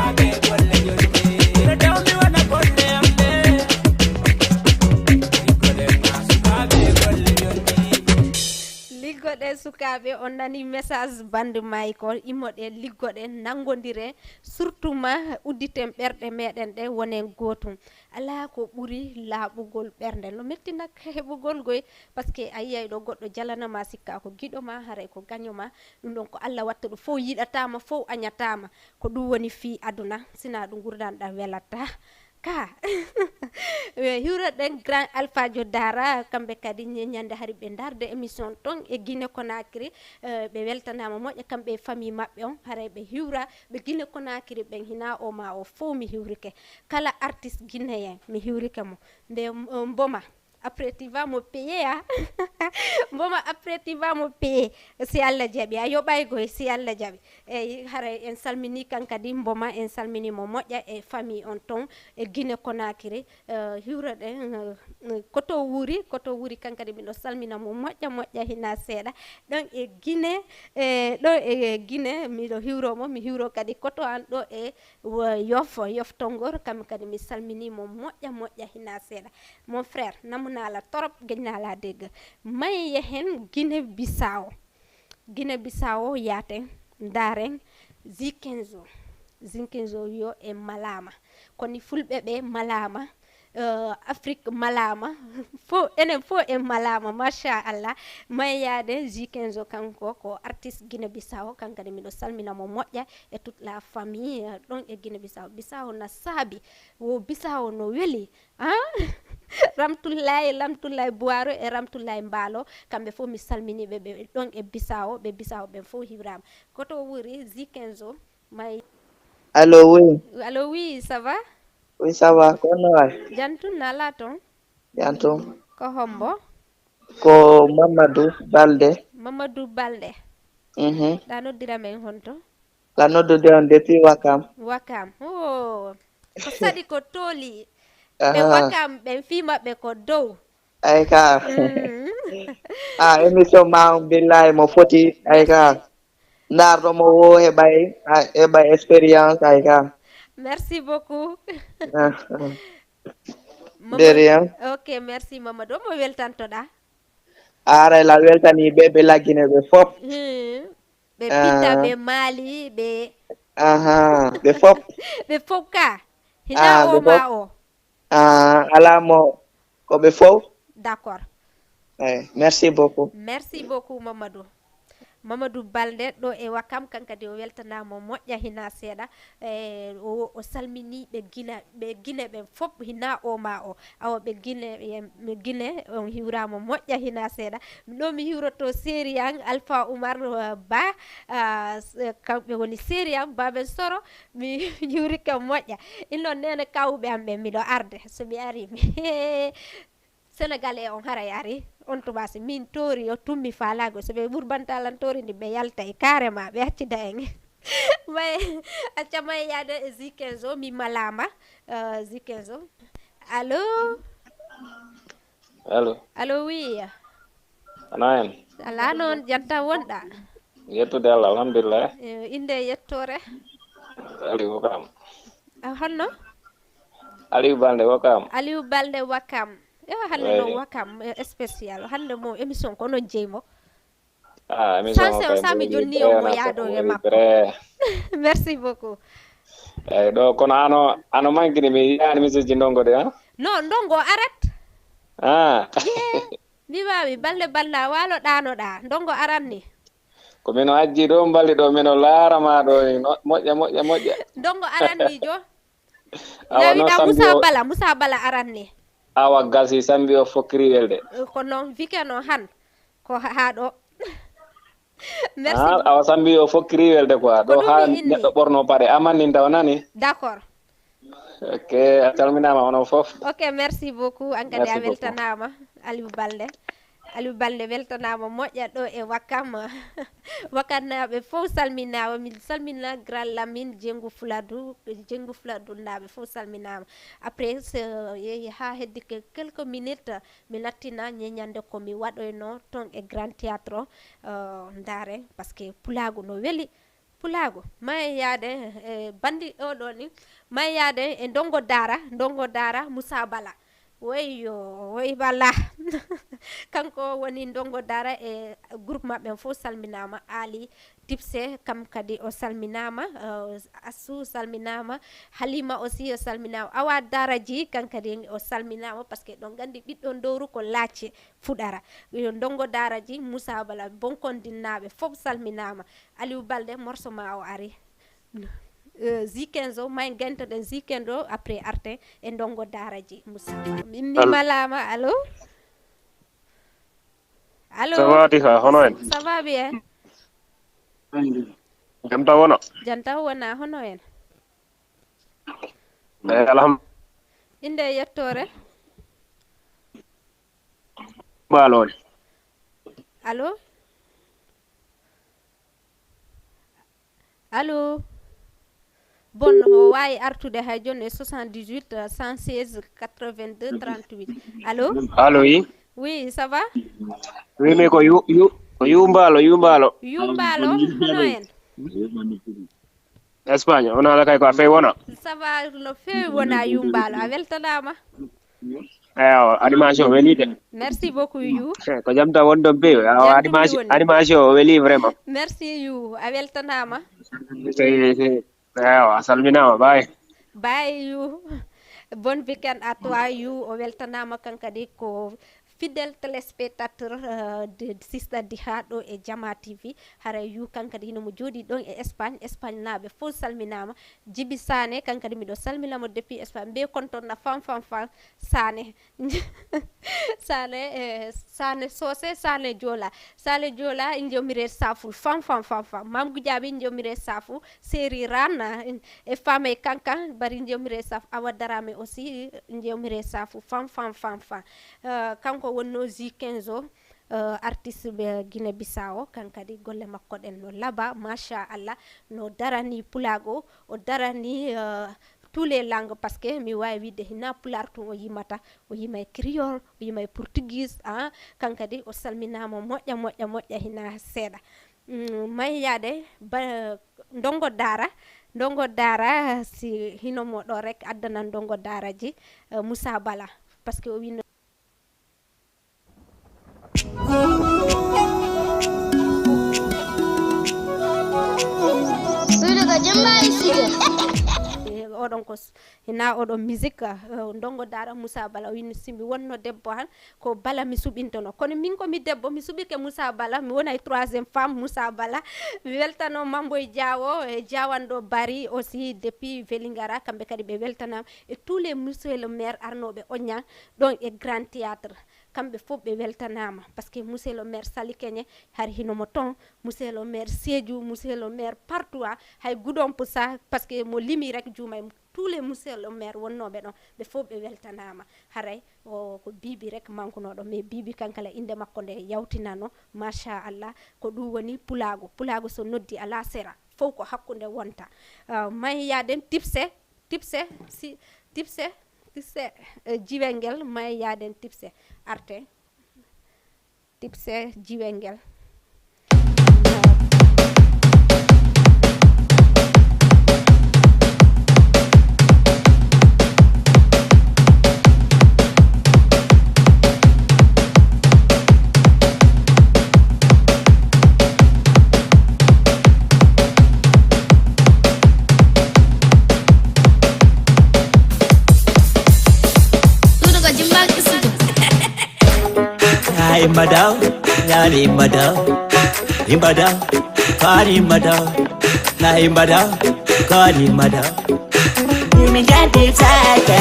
sukaaɓe golle yonde. Miɗo tawmi wona golle am ɗe. Liggoɗen ma sukaaɓe golle yonde. Liggoɗen sukaaɓe, on nani message bande maay ko, immoɗen liggoɗen, nanngondiren, surtout ma udditen ɓerɗe meɗen ɗe, wonen gootum. Alaa ko ɓuri laaɓugol ɓernde. No metti nak heɓugol goy, parce que a yiyay ɗo goɗɗo jalanama, sikka ko giɗo ma, haray ko gaño ma. Ɗum ɗon ko Allah watta ɗum, fof yiɗataama, fof añataama. Ko ɗum woni fii aduna, sina ɗum ngurdanɗa welata. Ka. Eh, hiwroɗen grand alphajo dara, kamɓe kadi ñande hari ɓe darde émission ton e Guinée Conakry. Eh, ɓe weltanama moƴƴa kamɓe e famille maɓɓe on, haray ɓe hiwra ɓe Guinée Conakry ɓen hina o ma o fof mi hiwrike. Kala artiste guinéen mi hiwrike mo. Nde eh, mboma après tu vas me payer, ah. Mboma après tu vas me payer. Si Allah jaɓi a yoɓay goy si Allah jaɓi. Eyi haray en salmini kan kadi mboma en salmini mo moƴƴa e famille on ton e Guinée Conakry. Eh, hiwroɗen eh, koto wuri koto wuri kan kadi miɗo salmina mo moƴƴa moƴƴa hina seeɗa ɗon e Guinée. Eh, ɗo e Guinée miɗo hiwro mo mi hiwro kadi koto an ɗo e Yoff Yoff Tonngor kam kadi mi salmini mo moƴƴa moƴƴa hina seeɗa. Mon frère namunala torop geñnala dégg. May yehen Guinée Bissau. Guinée Bissau yaten ndaren Zikenzo. Zikenzo yo e malama. Koni fulɓe ɓe malama. Uh, Afrique malama. Fo enen fo e malama machallah. May yaade Zikenzo kanko ko artiste Guinée Bissau kankadi miɗo salmina mo moƴƴa e toute la famille eh, ɗon e Guinée Bissau. Bissau na saabi wo Bissau no weli. Ah? Ramtullahi Ramtullahi Buwaro e Ramtullahi Mbaalo kamɓe fof mi salminiɓe ɓe ɗon e Bissau ɓe Bissau ɓen fof hiwrama. Koto wuri Zikenzo may. Allo, oui. Allo, oui, ça va? Oui, ça va. Ko honno wayi? Jantum nala ton? Jantum. Ko hombo? Ko Mamadou Balde. Mamadou Balde. Mhm. Ɗa noddira men honto? La noddude on depuis Wakam. Wakam. Oh. Ko saɗi ko tooli. Ɓe Aha. Wakam ɓen fii maɓɓe ko dow. Ay ka. Mm. Ah, émission ma on billahi mo foti. Ay ka. Ndarɗo mo wo heɓay, ah, heɓay expérience ay ka. Merci beaucoup. Ah, ah. Mamadou- De rien. Ok, merci Mamadou. Mo weltantoɗa? Aray la weltani ɓe ɓe laggine ɓe fop. Hmm. Ɓe Ah. Pitta, ɓe Mali, ɓe Aha, ɓe fop. Ɓe fop ka. Ah, Hina o ɓe ma fop. O. Ah, ala mo ko ɓe fop. D'accord. Ay, merci beaucoup. Merci beaucoup Mamadou. Mamadou Balde ɗo e Wakam kankadi o weltanama moƴƴa hina seeɗa. E, o, o salmini ɓe Gina ɓe Gine ɓen fop hina o ma o. Awa ɓe Gine ɓe Gine on hiwrama moƴƴa hina seeɗa. Ɗo mi hiwroto séri an Alpha Oumar uh, Ba. Uh, kamɓe woni séri an Baben Soro. Mi hiwrike moƴƴa. Innon nene kawuɓe am ɓen miɗo arde so mi ari mi. Sénégalais on haray ari on tuma si min tori o tummi falago so ɓe ɓurbantalan tori ndi ɓe yaltay carrément ɓe accida en. May acca may yaade e Zikenzo mi malama. Uh, Zikenzo. Allo? Allo? Allo, oui. Ana en? Ala noon janta wonɗa? Yettude Allah alhamdulillah. Eh, inde yettore? Aliou Kam. Ah, honno? Aliou Balde Wakam. Aliou Balde Wakam. Ewa hannde Eyi. Noon Wakam eh, spécial hannde mo émission ko noon jeyi mo. Ah, émission Sanse o kay sami ɓuri jonni ɓe o mo na yaado ko e ɓuri makko. Ɓe. Merci beaucoup. Eyi ɗo kono ano ano mankini mi yaani message ndongo de ha. Non ndongo arat. Ah. Ye. Mi wawi balde balla walo ɗanoɗa ndongo aranni. Ko mino ajji ɗo mballi ɗo mino laara ma ɗo ni no- moƴƴa moƴƴa moƴƴa. Ndongo arannijo. Awa no Yawiɗa sambi Moussa o Bala Moussa Bala aranni. Awa gasi sambi o fokkiri welde. Ko noon wike no han ko ha ɗo. Merci. Ah, awa sambi o fokkiri welde quoi Ko ɗo ɗum ha mi inni. Neɗɗo ɓorno paɗe amannin taw nani. D'accord. Ok, a calminama onon fof. Ok, merci beaucoup an kadi a Merci beaucoup. Weltanama Aliou Balde. Aliou Balde weltanama moƴƴa ɗo e Wakam. Wakamnaɓe fof salminama min salmina Grand Lamine Jengu Fuladu. Jengu Fuladu naɓe fof salminama. Après so yeehi ha heddi que quelques minutes mi nattina ñeñande ko mi waɗoyno ton e Grand Théâtre o. Uh, ndare parce que pulagu no weli. Pulaagu, ma en yaade e banndi oɗo ni, ma en yaade e ndonngo daara, ndonngo daara Moussa Bala. Woy yo, woy Bala. Kanko woni ndonngo daara e groupe maɓɓe on fof salminaama. Ali Tipse, kam kadi o salminaama. Eh, Assou salminaama. Halima aussi o salminaama. Awa Daraji, kan kadi o salminaama, parce que eɗon nganndi ɓiɗɗo ndowru ko laacce fuɗara. Yo ndonngo daara ji Moussa Bala, Bonkondinnaaɓe fof salminaama. Aliou Balde, morso ma o ari. euh, zi quinze o, may gento ɗen zi quinze o, après arten e ndongo daara ji. Moussa Ba. Min mi Al- malaama, allo? Allo? Ça va, Tifa, hono en? Ça va bien. Jam tan wona? Jam tan wona, hono en? Eh, alham- Innde e yettoore? Mbaalo on. Allo? Allo? Bon, o waawi artude hay jooni e soixante-dix-huit, cent seize, quatre-vingt-deux, trente-huit. Allo? Allo, oui. Oui, ça va? Oui, mais ko yu, yu, ko Yu Mbaalo, Yu Mbaalo. Yu Mbaalo, hono en? Espagne, on haala kay ko a fey wona? Ça va, no feewi wona Yu Mbaalo, a weltanaama. Ewa, animation weli de. Merci beaucoup, Yu. Ko jam tan woni ɗon peewi. Awa, jam tan animation, woni. Animation o weli vraiment. Merci, Yu, a weltanaama. C'est, c'est, ewa, a salminaama, bye. Bye, Yu. Bon week-end à toi, Yu. O weltanaama kan kadi ko fidèle téléspectateur, euh, de Sista Diha ɗo e Jama T V. Haray Yu kan kadi hino mo jooɗi ɗon e Espagne. Espagne naaɓe fof salminaama. Jibi Sané, kan kadi miɗo salmina mo depuis Espagne. Mbiye kon toon na fan, fan, fan. Sané. Sané, eh, Sané Socé, Sané Joola. Sané Joola, injomire saful. Fan, fan, fan, fan. Mam Gujaabi, injomire safu. Seri Rana, in-, e Fame Kankan, bari injomire safu. Awa Darame aussi, injomire safu. Fan, fan, fan, fan. Eh, kanko wonno Zi quinze o, eh, artiste ɓe Guinée Bissau, kan kadi golle makko ɗen no laaɓa, machallah, no darani pulaagu, o darani, eh, tous les langues, parce que mi waawi wiide hina pulaar tun o yimata, o yima e créole, o yima e portugais, ah, kan kadi o salminaama moƴƴa, moƴƴa, moƴƴa hina seeɗa. Mm, may yaade ba, ndongo daara, ndongo daara, si hino mo ɗo rek addana ndongo daara ji, eh, Moussa Bala, parce que o winno Suudu ko Jumma e studio. Eh, oɗon ko s-, hina oɗon musique, eh, ndongo daara Moussa Bala o winno si mi wonno debbo han, ko Bala mi suɓintono. Kono min ko mi debbo, mi suɓike Moussa Bala, mi wonay troisième femme Moussa Bala. Mi weltano Mamboy Diawo, e Diawanɗo Bari aussi depuis Vélingara, kamɓe kadi ɓe weltanama. E tous les monsieur le maire arnoɓe Ognan, ɗon e Grand Théâtre. Kamɓe fof ɓe weltanaama, parce que monsieur le maire Sali Keñe, hari hino mo toon, monsieur le maire Sédhiou, monsieur le maire partout, ah, hay Goudomp sa, parce que mo limi rek juumay, tous les monsieur le maire wonnooɓe ɗon, ɓe fof ɓe weltanaama. Haray o ko Bibi rek mankunooɗo, mais Bibi kankala innde makko nde yawtinano, machallah, ko ɗum woni pulaagu. Pulaagu so noddi alaa sera, fof ko hakkunde wonta. Ah, may yaaden tipse, tipse, si, tipse, tipse, eh, jiwel ngel, may yaaden tipse, arte, tipse, jiwel ngel. Suudu ko Jimmal Isudu. Ay madaw, yari madaw, imbadaw, kari madaw, na imbadaw, kari madaw. Mi jadi sake,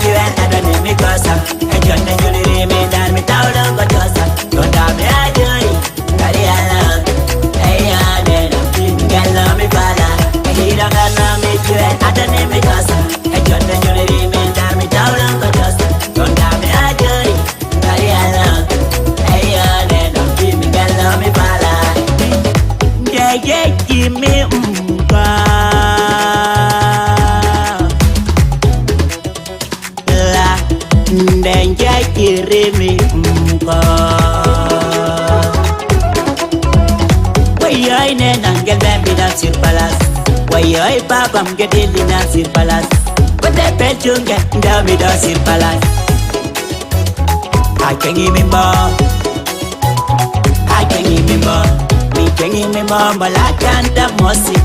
you and I don't need me cause I'm a John and Julie, me dan me down on go just don't have me I do it. Kari ala, hey, I don't know, girl, love me fala. He don't got no me you and I don't need me cause I'm a John and Julie, me dan me down on go just don't have me I do it. Nde jejjirimi ko wayoy ne nangel ɓe mbiɗa sur place, wayoy babam gedillina sur place, ko debbe junge ndawmiɗo sur place. A keŋimi mo, a keŋimi mo, mi keŋimi mo, mo laatanta mosi.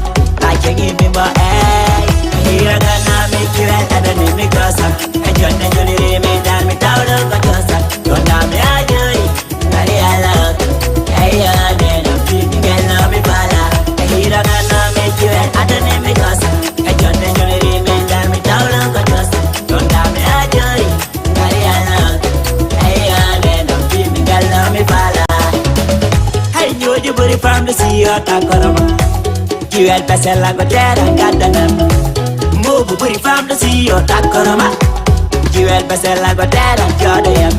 A keŋimi mo, ey. Hira gana mi kiwel adani mi kosa. E jonne juliri mi dan mi tawlo ko kosa. Konda mi ajuri, ngari ala. Ey, yo, neno, mi gelo mi bala. Hira gana mi kiwel adani mi kosa. Juburi famɗo si yo takkoroma. Jiwel besel lago teran gaddanam. Mubu buri famɗo si yo takkoroma. Jiwel besel lago teran joɗoyam.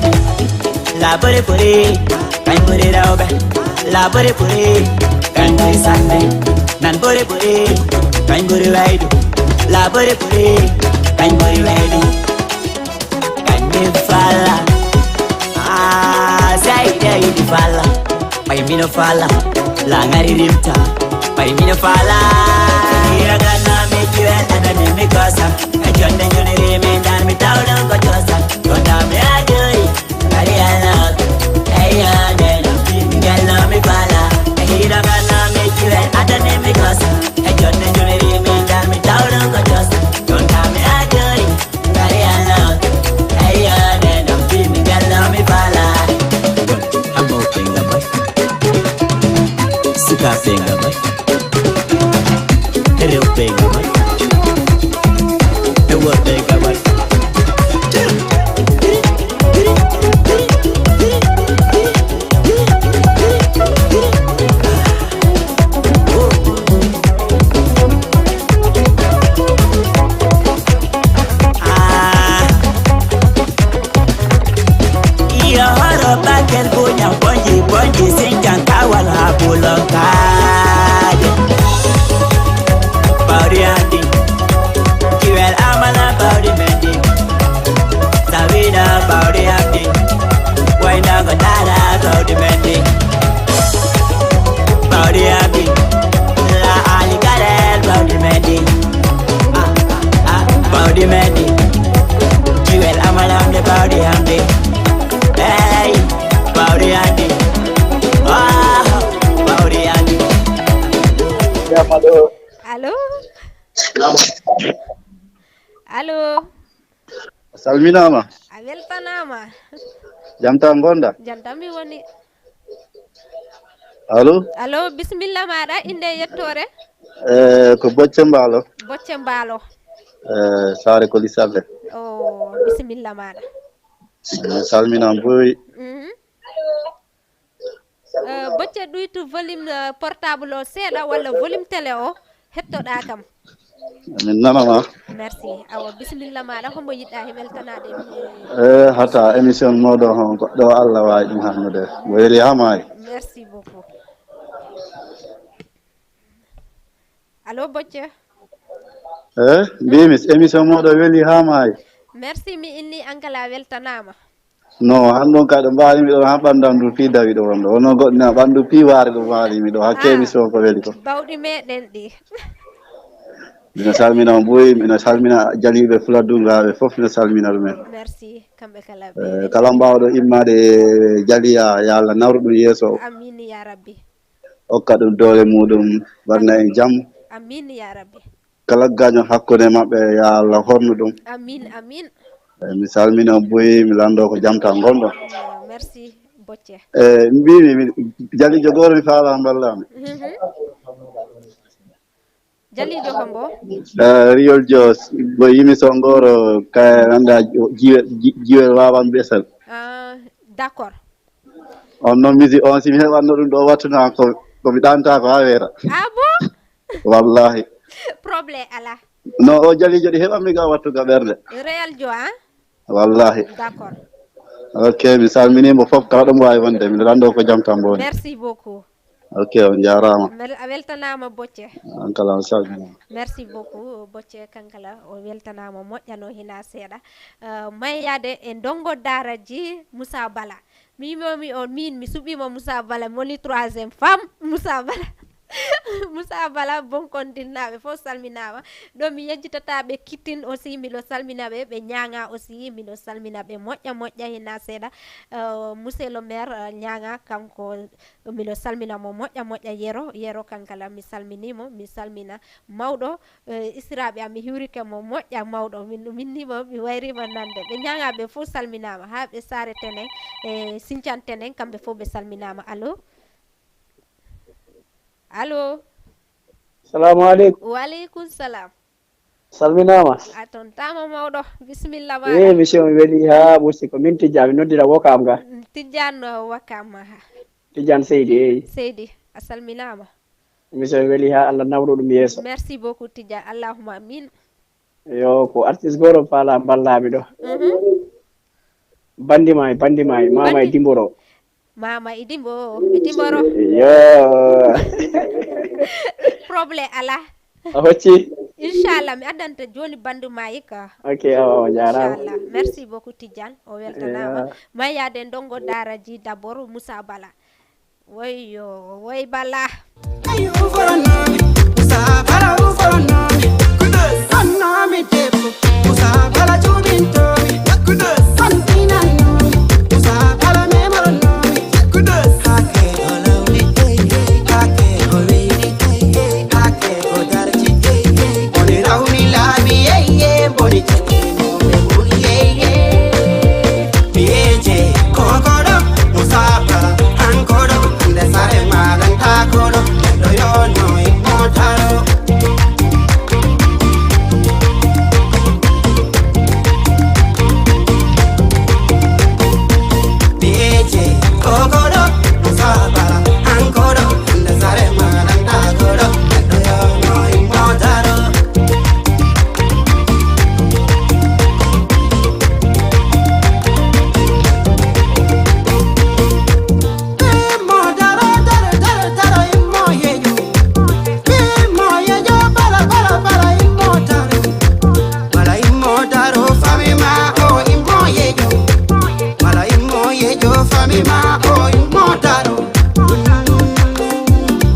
Labore buri, kañ buri rewɓe. Labore buri, kañ buri sanne. Nan buri buri, kañ buri waydu. Labore buri, kañ buri waydu. Kañ mi fala. Ah, say day mi fala. Ɓay mino fala. La ngari rimta. Ɓay mino fala. Ira ganna mi kiwe adani mi kosa. E jonde juniri mi dan mi tawdo ko josa. Konda mi ajoi. Ngari ala. Hey ya de no. Ngel no mi fala. Ira ganna mi kiwe adani mi kosa. E jonde juniri mi dan mi tawdo ko josa. Konda mi ajoi. Ngari ala. Hey ya de no. Ngel no mi fala. Hambo penga mai. Suka penga mai. Rewɓe gabal. E worɓe gabal. Iyo horo bakel buña bonji bonji sinjan kawal ha bulon kaje. Bawdi andi. Kiwel amala bawdi mendi. Sabina bawdi andi. Wayna go dara bawdi mendi. Bawdi andi. La ali garel bawdi mendi. Ah, ah, ah, bawdi mendi. Kiwel amala amde bawdi andi. Hey, bawdi andi. Ah, bawdi andi. Allo? Allo? A salminaama. A weltanaama. Jam tan ngonɗa? Jam tan mi woni. Allo? Allo, bisimilla maaɗa, innde e yettoore? Eh, ko Bocce Mbaalo. Bocce Mbaalo. Eh, Saare Koli Salle. O, bisimilla maaɗa. Eh, salminaama boy. Mhm. Eh, Bocce, ɗuytu volume eh, portable o seeɗa walla volume télé o hettoɗa kam. Min nanama. Merci. Awa, bisimilla maɗa, hombo yiɗɗa he weltanade? Eh, hata émission moɗo hon goɗɗo Allah wawi ɗum hannude. Weli ha maayi. Merci beaucoup. Allo, Bocce? Eh, mbimi émission moɗo weli ha maayi. Merci, mi inni ankala weltanama. No, hanɗon kay ɗo mbaarimi ɗo ha ɓandu am ndu fii dawi ɗo wonɗo. Wono goɗɗina ɓandu fii waare ɗo mbaarimi ɗo hakke émission ko weli ko. Bawɗi meɗen ɗi. Mino salmina on buy, mino salmina jaliɓe fuladungaɓe fof, mino salmina ɗumen. Merci, kamɓe kala. Eh, kala mbawɗo immade e jaliya, yo Allah nawru ɗum yeeso. Amin ya rabbi. Okka ɗum doole muɗum, waɗna en jam. Amin ya rabbi. Kala gaño hakkunde maɓɓe, ya Allah hornu ɗum. Amin, amin. Eh, mi salmina buy, mi lando ko jam tan ngonɗo. Merci, Bocce. Eh, mbimi mi jalijo goto mi faala mballami. Jalijo hombo? Eh, Riol Jo, bo yimi so ngoro ka anda jiwe jiwe wawan besal. Ah, d'accord. On noon misi on si mi heɓanno ɗum ɗo wattuna ko ko mi ɗanta ko ha weera. Ah bon? Wallahi. Problème ala. No o jalijo ɗi heɓanmi ga wattu ga ɓernde. Réal Jo, hein? Wallahi. D'accord. Ok, mi salminimo fof kala ɗum wawi wonde mi lando ko jam tan mboni. Merci beaucoup. Ok, on jarama. A weltanama Bocce. On kala on salminama. Merci beaucoup Bocce, kankala o weltanama moƴƴano hina seeɗa. Uh, mayyade e ndongo daraji Moussa Bala. Mi wimomi on min mi suɓima Moussa Bala moni troisième femme Moussa Bala. Moussa Bala, bon kon dinnaɓe fof salminama. Ɗo mi yejjitataɓe kittin aussi miɗo salminaɓe, ɓe ñaga aussi miɗo salminaɓe moƴƴa moƴƴa hina seeɗa. Uh, monsieur le maire uh, ñaga kanko miɗo salmina mo moƴƴa moƴƴa yero yero kankala mi salminimo mi salmina mawɗo. Eh, isiraɓe am mi hiwrike mo moƴƴa mawɗo min minnimo mi wayrima nande ɓe ñagaɓe fof salminama ha ɓe saare tenen e sincan tenen kamɓe fof ɓe salminama. Allo? Allo? Salamu aleykum. Waleykum salam. Salminama. A tontama mawɗo. Bisimilla maɗa. Emission weli ha ɓursi ko min tijja mi noddira wokam ga. Tijjanno wakam maha. Tijjan seydi eyi. Seydi. A salminaama. Émission weli haa Allah nawru ɗum yeeso. Merci beaucoup, Tidiane. Allahumma amin. Yo, ko artiste goto faala mballami ɗo. Mhm. Bandi may, bandi may, mama e Bandi. Dimboro. Mama e Dimbo, e Dimboro. Yo. Problème ala. A hocci. Inchallah, mi addanta joni bandu mayi ka. Ok, awa, o jarama. Inchallah. Merci beaucoup, Tidiane. O weltanama. Yo. Mayade ndongo daraji d'abord, Moussa Bala. Woyo, woy Bala. Ayo, uforonomi, Moussa Bala uforonomi. Kudos. Konomi debbo, Moussa Bala jubintomi. Kudos. Kontinannomi, Moussa Bala memoronomi. Kudos. Hake o lawli, hey, hey. Hake o weyli, hey, hey. Hake o darji, hey, hey. Oni rawni laabi, hey, hey. Boni cakki mo ɓe ɓuri, hey, hey. Miyeje kokoɗo, musabara hankoɗo, nde sare maɗan takoɗo, neɗɗo yono e motaro. Miyeje kokoɗo, musabara hankoɗo, nde sare maɗan takoɗo, neɗɗo yono e motaro.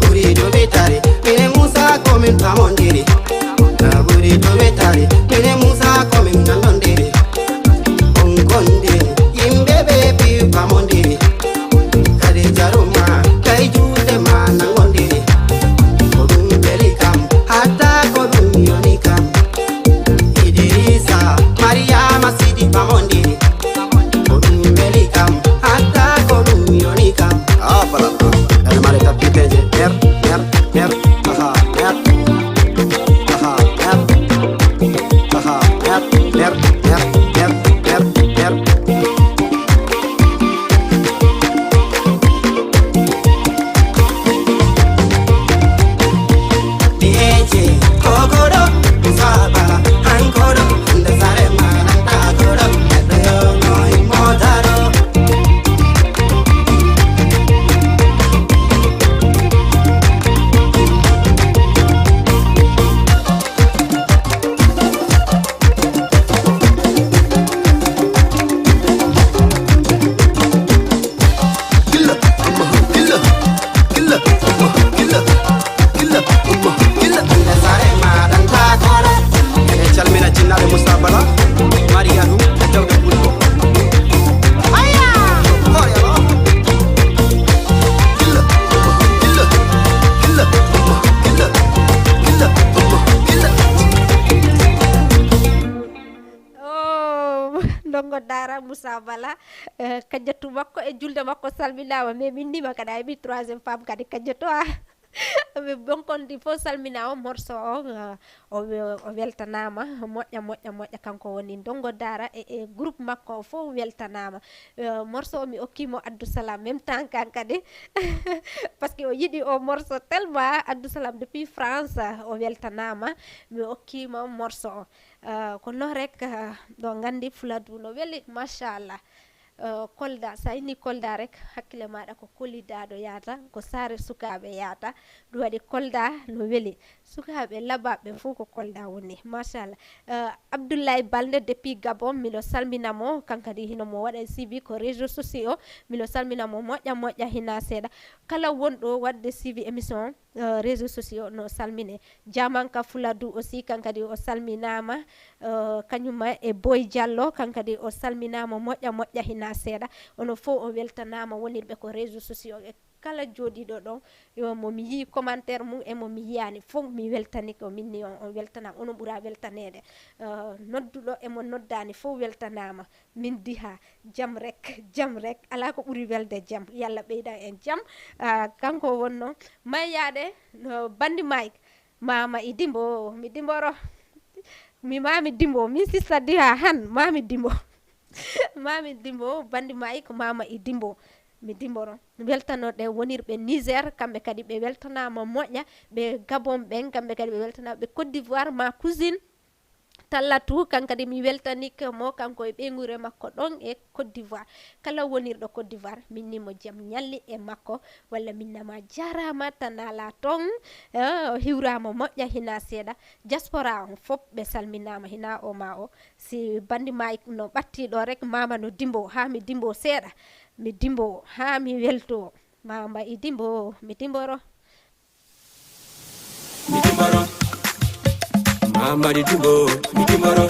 Ɓuri ɗo ɓe tari, mine Musa ko min pamondiri. Na ɓuri ɗo ɓe tari, mine Musa ko min nandondiri. On gondi, yimɓe ɓe pi pamondiri. Kadi jaruma, kay juuɗe ma nangondiri. Ko ɗum weli kam, hatta ko ɗum yoni kam. Idrisa, Mariama Sidi pamondiri. Ko ɗum weli kam, hatta ko ɗum yoni kam. Ah, voilà. Ene mari tappiteje. Mer, mer, mer. Aha, mer. Aha, mer. Aha, mer, mer, mer, mer, mer, mer. Piyeje, kokoɗo, musabara, hankoɗo, nde sare ma, nantakoɗo, neɗɗo yo no immotaro. Eɗen calmina jinnaaɓe Moussa Bala, Mariyatou e jawɗe Fulɓe. Aya! Hoore Allah. Oh, ndongo daara Moussa Bala, eh, kajjatu makko e julde makko salminaama, mais min nima kadi a heɓi troisième femme kadi kajjatu a. Ɓe bonkondi fof salminaama, morceau o, eh, o we-, o weltanaama, moƴƴa, moƴƴa, moƴƴa, kanko woni ndongo daara e, e groupe makko o fof weltanaama. Eh, morceau o mi okkimo Abdou Salam, même temps kan kadi, parce que o yiɗi o morceau tellement, Abdou Salam depuis France, o weltanaama, mi okkimo morceau o. Eh, ko noon rek, eh, ɗo nganndi Fuladu no weli, machallah. Eh, Kolda, so a inni Kolda rek, hakkille maaɗa ko Kolidaɗo yahata, ko saare sukaaɓe yahata. Ɗum waɗi Kolda no weli. Sukaaɓe laɓaɓe fof ko Kolda woni, machallah. Eh, Abdoulaye Balde depuis Gabon, miɗo salmina mo, kankadi hino mo waɗa suivi ko réseaux sociaux, miɗo salmina mo moƴƴa moƴƴa hina seeɗa. Kala wonɗo waɗde suivi émission, eh, réseaux sociaux no salmine. Jamanka Fuladu aussi, kankadi o salminaama, eh, kañuma e Boy Diallo, kankadi o salminaama moƴƴa moƴƴa hina seeɗa. Ono fof o weltanaama wonirɓe ko réseaux sociaux. E kala jooɗiiɗo ɗon, yo mo mi yii commentaire mum e mo mi yiyaani fof mi weltani ko min ni on, on weltanaama, onon ɓura weltaneede. Eh, nodduɗo e mo noddaani fof weltanaama. Min diha, jam rek, jam rek. Alaa ko ɓuri welde jam. Yalla ɓeydan en jam. Ah, kanko wonno. Mayyaade, no, bandi Mike. Mama e dimbo, mi dimboro. Mi mami dimbo, min sista diha han, mami dimbo. Mami dimbo, bandi Mike, mama e dimbo. Mi dimboro. Mi weltano ɗe wonirɓe Niger, kamɓe kadi ɓe weltanaama moƴƴa, ɓe Gabon ɓen, kamɓe kadi ɓe weltanaama, ɓe Côte d'Ivoire, ma cousine Tallatu, kan kadi mi weltanike mo, kanko e ɓeynguure makko ɗon e Côte d'Ivoire. Kala wonirɗo Côte d'Ivoire, min ni mo jam ñalli e makko, walla min nama jarama tan ala ton, eh, o hiwrama moƴƴa hina seeɗa. Diaspora on fop ɓe salminama hina o ma o. Si bandi ma no ɓatti ɗo rek, mama no dimbo, ha mi dimbo seeɗa. Mi dimbo, ha mi welto. Mama i dimbo, mi dimboro. Mi dimboro. Mama di dimbo, mi dimboro.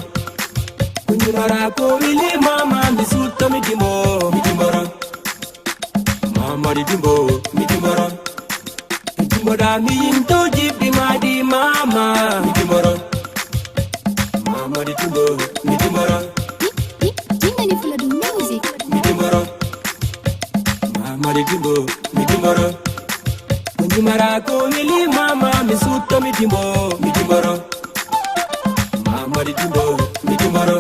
Kunjimara ko wili mama mi sutto mi dimbo, mi dimboro. Mama di dimbo, mi dimboro. Mi dimbo da mi yinto jibbi ma di mama, mi dimboro. Mama di dimbo, mi dimboro. Di-, di-, Dingani Fuladu Music. Mi dimboro. Mama di dimbo, mi dimboro. Kunjimara ko wili mama mi sutto mi dimbo, mi dimboro. Mama di dimbo, mi dimboro.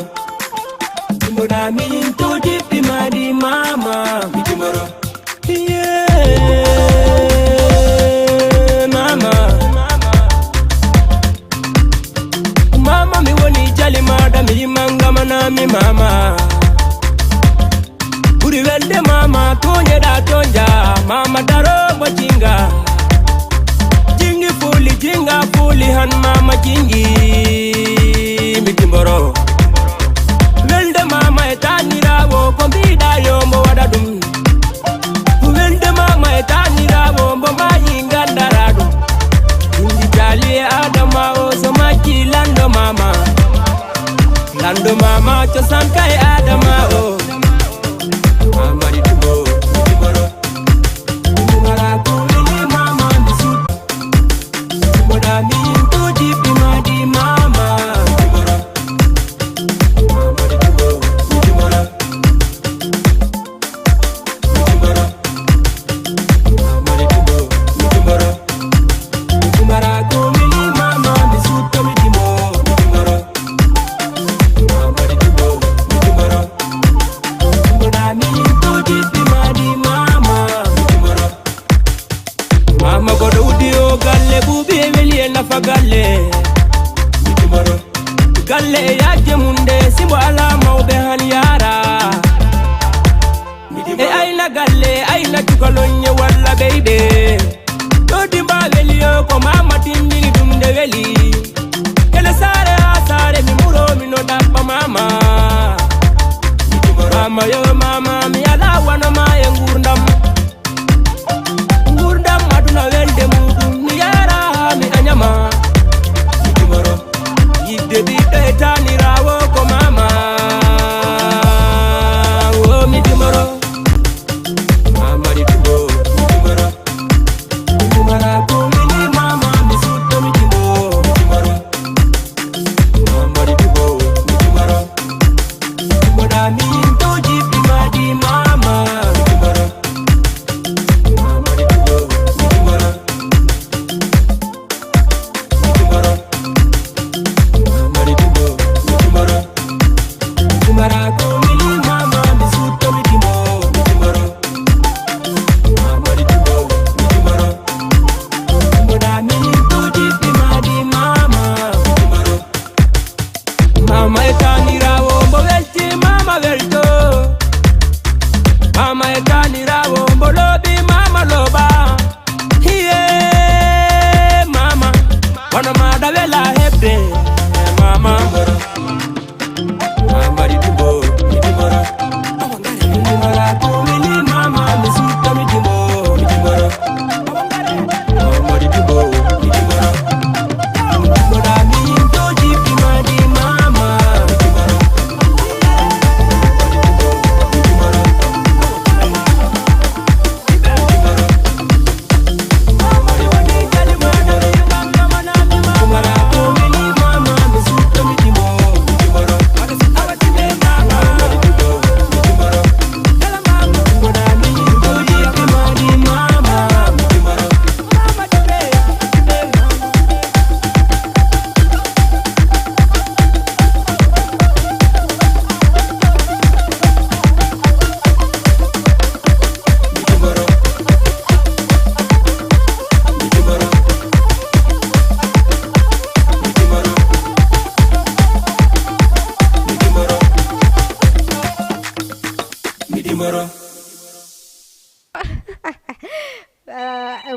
Dimbo da mi yinto jibbi ma di mama, mi dimboro. Yeah, mama. Mama mi woni jali maɗa mi yimanga mana mi mama. Ɓuri welde mama toñeɗa toñja. Mama daro mo jinga. Jingi fuli jinga fuli han mama jingi. Mi dimboro. Welde mama e tanirawo ko mbiɗa yo mo waɗa ɗum. Welde mama e tanirawo mbo mayi gandara ɗum. Indi jali e adama o so majji lando mama. Lando mama cosam kay adama o. Mama di tumbo, di moro. Di mara ko weli mama di sut. Di mara mi to di mama di mama. Di mara. Mama di tumbo, di mara. Mama goɗo uddi o galle ɓuuɓi e weli e nafa galle. Galle e yajje mum nde simo ala mawɓe han yaara. E ayna galle e ayna cukalonye walla ɓeyɓe. Ɗo dimba weli o ko mama timmini ɗum nde weli. Kele saare ha saare mi muro mi no ɗaɓɓa mama. Mama yo mama mi ala wano ma e ngurdam. Ngurdam aduna welde muɗum mi yara mi anyama. Yidde ɓiɗɗo e tanirawo ko mama. O mi dimoro. Mama di tumbo mi dimoro.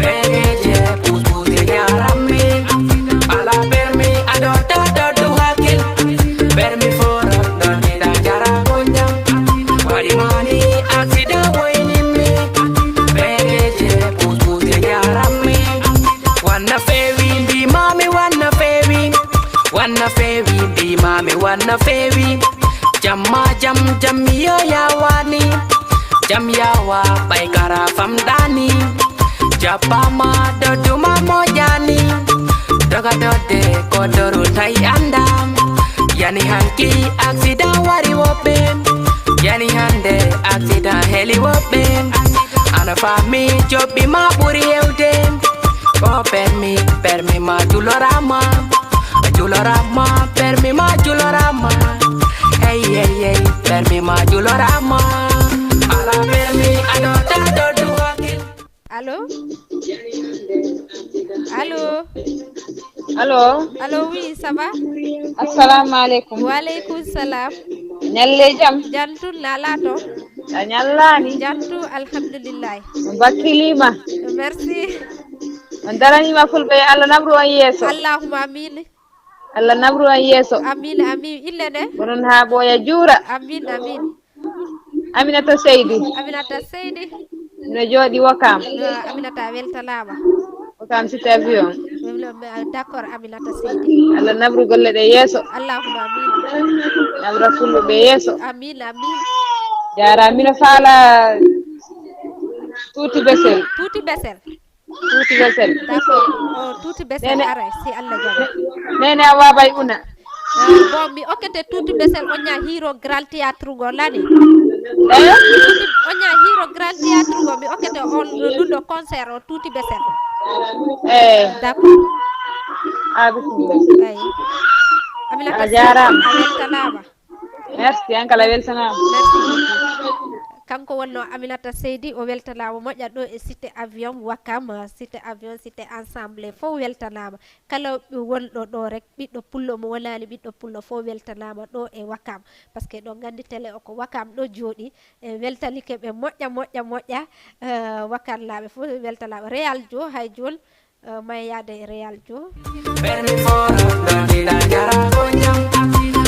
Bereje pus pus de jaram mi. Ala permi ado todo du hakil. Permi foro don ida jara konjam. Wari mani aksida woini mi. Bereje pus pus de jaram mi. Wanna fewi mbi mami wanna fewi. Wanna fewi mbi mami wanna fewi. Jamma jam jam yo yawani. Jam yawa bai kara fam dani. Japama doduma mojani. Doga dode kodoru tai andam. Yani hanki aksida wari wobe. Yani hande aksida heli wobe. Ana fami jobi ma buri hewde. O permi permi ma julorama. Julorama permi ma julorama. Hey hey hey permi ma julorama. Ala permi adota dodu hakil. Allo? Allô? Allô? Allô, oui, ça va? Assalamu aleykum. Wa aleykum salam. Ñalle jam. Jantu nala to. A ñallani. Jantu alhamdulillah. Bakkilima. Merci. On daranima fulɓe, Allah nabru on yeeso. Allahumma amin. Allah nabru on yeeso. Amin, amin. Inde ne? Onon ha ɓooya juura. Amin, amin. Aminata Seydi. Aminata Seydi. No jooɗi Wokam. Ah, Aminata weltanama. Wokam cité avion. D'accord, Aminata Seydi. Allah nabru golle ɗe yeeso. Allahumma amin. Nabra fulɓe yeeso. Amin, amin. Jara mino faala Tuuti Besel. Tuuti Besel. Tuuti Besel. D'accord. O Tuuti Besel Nene. Aray, si Allah jaɓi. Nene a waabay una. Ah, bon, mi okkete Tuuti Besel, on ña hiro Grand Théâtre go lani. Eh? On ña hiro Grand Théâtre go, mi okkete on ɗum ɗo concert o Tuuti Besel. Eh. D'accord. A bisimilla. Ay. Aminata A jaaraama. Seydi, a weltanama. Merci, an kala weltanama. Merci beaucoup. Kanko wonno Aminata Seydi, o weltanama moƴƴa ɗo e cité avion Wakam, cité avion, cité ensemble, fof weltanama. Kala wonɗo ɗo rek, ɓiɗɗo pullo mo wonani ɓiɗɗo pullo fof weltanama ɗo e Wakam. Parce que ɗo gandi télé o ko Wakam ɗo jooɗi, e weltanike ɓe moƴƴa, moƴƴa, moƴƴa. Eh, Wakam laaɓe fof weltanama. Réal Jo, hay joni, eh, may yaade e Réal Jo. Permi foro, dondila jara gonjam.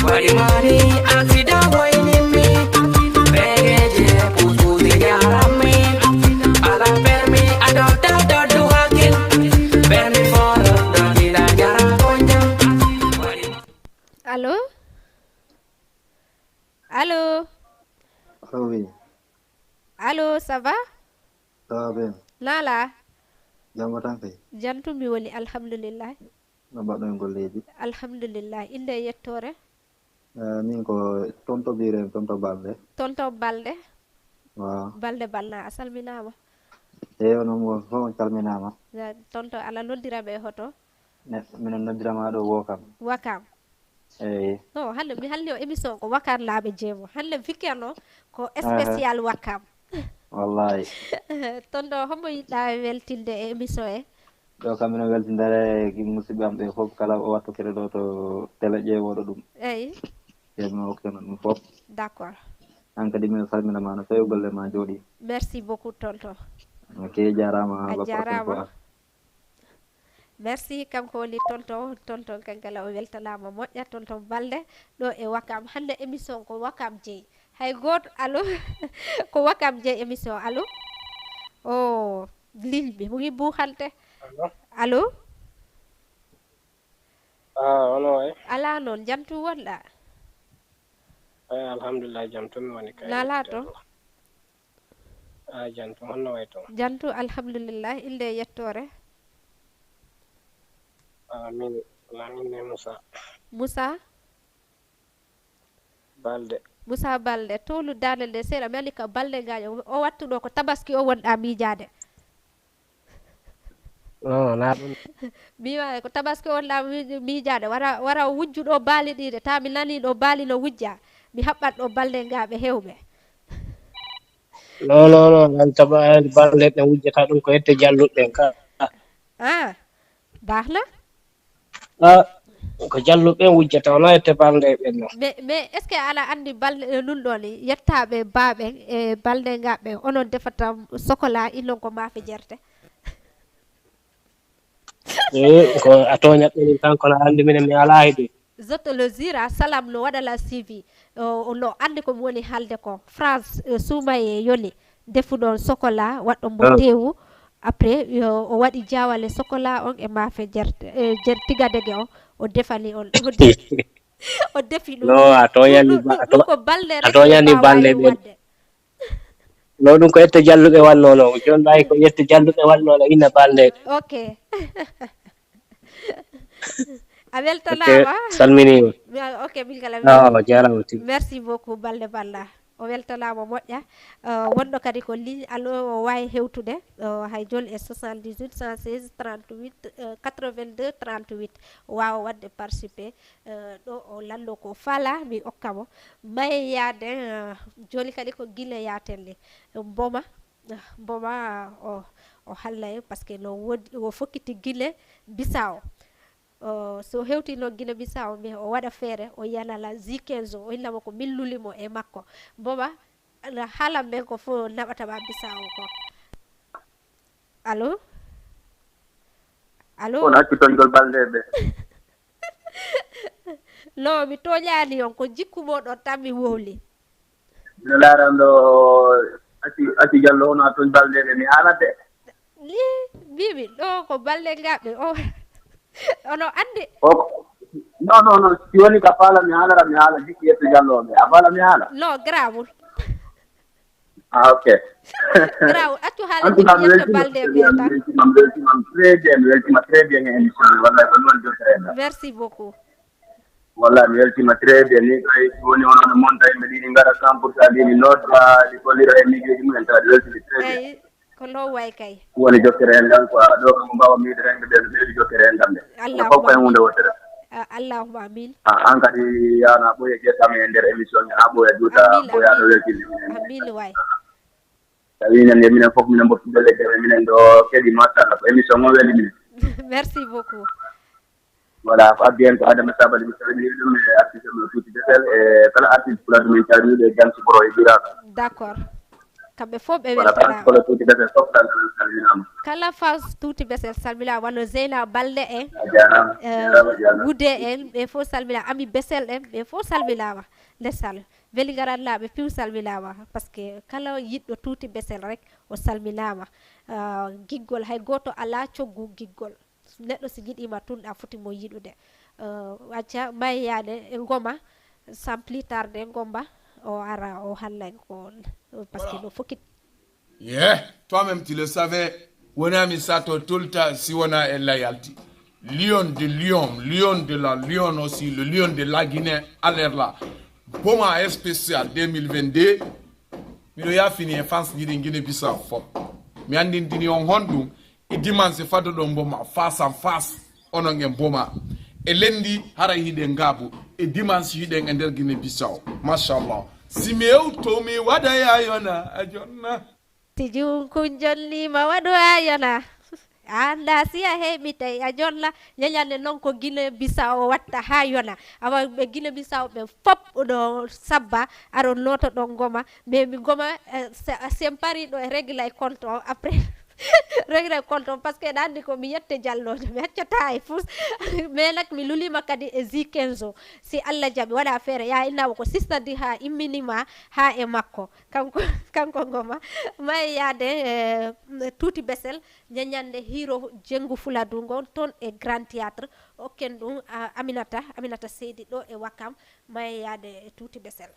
Wari mari, aksida wayni mi. Bereje, putu de jaram mi. Ala permi, adota dodu hakin. Permi foro, dondila jara gonjam. Allô? Allô? Allo, oui. Allô, ça va? Ça va bien. Nala? Jam tan kay. Jantu mi woni, alhamdulillah. No mbaɗɗon golleeji? Alhamdulillah. Inde e yettoore? Eh, min ko Tonto Biren, Tonto Balde. Tonto Balde? Waaw. Balde Balna, a salminaama. Eeyo, noon mo fof on calminaama. Ya, Tonto, ala noddiraɓe e hoto? Ne, minen noddirama ɗo Wokam. Wakam. Eeyi. No, hannde mi halni o émission ko Wakam laaɓe jeemo. Hannde weekend o ko spécial Wakam. Wallahi. Tonto, hombo yiɗɗa weltinde e émission e? Ɗo kam mino weltindere e musidɓe am ɓe fof kala o wattu kere ɗo to télé ƴeewoɗo ɗum. Eyi. Ceerno okkitano ɗum fof. D'accord. An kadi mino salminama no feewi golle ma jooɗi. Merci beaucoup, Tonto. Ok, jarama. A Ba prochaine jarama. Fois. Merci, kanko woni Tonto. Tonto kankala o weltanama moƴƴa, Tonto Balde, ɗo e Wakam. Hannde émission ko Wakam jeyi. Hay gooto, allo? Ko Wakam jeyi émission, allo? O, ligne bi, mu ngi buuxante. Allo? Allo? Ah, ono wayi? Ala noon, jantu wonɗa? Eyi, alhamdulillah, jam tan mi woni kay. Nala to? Ah, jam tan, honno wayi toon? Jantu, alhamdulillah, inde e yettoore? Ah, min, la min ne Moussa. Moussa? Balde. Moussa Balde, towlu daande nde seeɗa, mi anndi ka Balde Ngajo, o wattu ɗo ko tabaski o wonɗa miijaade. Non, na ɗum. Mi wiya ko tabaski wonɗa mi-, miijaade, wara, wara wujju ɗo baali ɗiɗe, ta mi nani ɗo baali no wujja, mi haɓɓat ɗo Balde Ngaɓe hewɓe. Non, non, non, nan taba balɗe ɗen wujjata ɗum ko ette jalluɗe ɗen ka. Ah, baax na. Ah, ko jalluɓe ɓen wujjata, wona ette balɗe ɓen non. Mais, mais est-ce que aɗa anndi balɗe nun ɗon yettaaɓe baaɓe e Balde Ngaɓe, onon defata sokola, inon ko maafe jerte? Eh, ko a tooñat ɓe ɗin tan, kono a anndi minen mi alaa he ɗum. Zoto lo zira salam no waɗa la C V. O, o no anndi ko mi woni haalde ko. France, eh, Soumaye yoni defuɗon sokola, waɗɗon mo Ah. Tewu. Après, yo, o waɗi jawale sokola on e maafe jerte, eh, jer-, tigadege o, o defani on. O de-, o defi ɗum. No, a tooñani Ɗum, ba-, ɗum, a ɗum to-, ko balɗe a rek tooñani ɓe mbaawa balɗe ɗum ɓen. Waɗde. No, ɗum ko ette jalluɓe wannoo non. Jooni ɓay ko ette jalluɓe wannoo no inna balɗe. Ok. A weltanaama. Ok, salminiima. Ok, min kala. Ah, o jaaraama tigi. Merci beaucoup, Balde Balla. O weltanaama moƴƴa. Eh, wonɗo kadi ko ligne, allo, o waawi hewtude. Eh, hay jooni e soixante-dix-huit, cent seize, trente-huit, eh, quatre-vingt-deux, trente-huit. O waawa waɗde participer. Eh, ɗo o lanndo ko faala, mi okka mo. Maye yaade, eh, jooni kadi ko Gine yaaten ni. Mboma, ah, Mboma, o, O hallay, parce que no wodi, o fokkiti Guinée Bissau. O, so hewti noon Guinée Bissau, mais o waɗa feere, o yanala Zi quinze o, o innama ko min luli mo e makko. Boba, na haalan men ko fof naɓata ma Bissau ko. Allo? Allo? On accu toñgol Balde ɓe. Non, mi tooñaani on, ko jikku mooɗon tan mi wowli. Mino laaran ɗo accu, accu Jallo, hono a toñ Balde ɓe, mi haalat de. Ni, mbimi, ɗo ko Balde ngaɓe, o, ono anndi. O, non, non, non, si woni ka faala mi haalara, mi haala jikku Yetto Jallo ɓe. A faala mi haala? Non, grawul. Ah, ok. Grawul, accu haala jikku Yetto Balde ɓe tan. Mi weltima, mi weltima très bien, mi weltima très bien e émission, wallay ko noon jokkere en. Merci beaucoup. Wallay mi weltima très bien, ni kay woni onon e montagne ɓe ɗiɗi ngara cent pour cent ɗiɗi nodda, ɗi kollira e miijoji mumen, tawa ɗi weltini très bien. Eyi, ko low way kay. Woni jokkere en ɗan quoi, ɗo kam ko mbawa miide rewɓe ɓe, ɓeydi jokkere en ɗan ɓe. Allahumma fof koye hunde wotere. Ah, allahumma amin. Ah, an kadi yana ɓoye ƴettama e nder émission, ha ɓoya duuta, amin, ɓoya amin. Ɗo weltini. Amin way. Tawi minen de, minen fof minen mbotti belle gere, minen ɗo kadi machallah ko émission o weli minen. Merci beaucoup. Voilà, ko addi hen ko Adama Sabali, mi salmini ɗum e artiste mo Tuuti Besel e kala artiste pulaar min calmini ɓe, Jam Siboro e Juraaɗo. D'accord. Kamɓe fof ɓe weltanaama. Voilà, kala Tuuti Besel fof salminaama. Kala fans Tuuti Besel salminaama, wano Zeyna Balde en, a jaaraama, eh, a jaaraama, a jaaraama. Wude en, ɓe fof salminaama, Ami Besel en, ɓe fof salminaama. Ndeysaan. Velingaranlaaɓe piw salminaama, parce que kala yiɗɗo Tuuti Besel rek o salminaama. Ah, giggol, hay gooto alaa coggu giggol. Neɗɗo si yiɗiima tun, a foti mo yiɗude. Ah, acca, may yaade e Ngoma, sans plus tarder, Ngomba, o ara, o haalna en ko, parce que, voilà, no fokkit. Yeah, toi-même, tu le savais. Wona mi sato tout le temps, si wona e loyalty. Lion de Lion, Lion de la Lion aussi, le Lion de la Guinée, à l'air là. Boma spécial deux mille vingt-deux. Miɗo yafini e fans jiɗi Guinée Bissau fof. Mi anndintini on honɗum. E dimanche faddoɗon Boma face en face, onon e Boma. E lundi, haray hiɗen Ngaabu. E dimanche, hiɗen e nder Guinée Bissau. Machallah. Si mi hewto, mi waɗa ya yona, a jonna. Si junkun jonni, ma waɗu a yona. A annda si a heɓi tawi a jonna. Ñañande noon ko Guinée Bissau watta haa yona. Awa ɓe Guinée Bissau ɓe fof ɗo sabba, aron lootoɗon Ngoma. Mais mi Ngoma, eh, se, si en pari ɗo e régler compte o, après, régler compte o, parce que eɗa anndi ko mi yette jalloojo, mi accata e fus. Mais nak mi luliima kadi e Zi quinze o. Si Allah jaɓi, waɗa feere, ya innawo ko sista di haa imminima haa e makko. Kanko, kanko Ngoma, may yaade, eh, Tuuti Besel, ñañande hiiro Jenngu Fuladu ngon toon e Grand Théâtre. Okken ɗum, ah, Aminata, Aminata Seydi ɗo e Wakam, may yaade Tuuti Besel.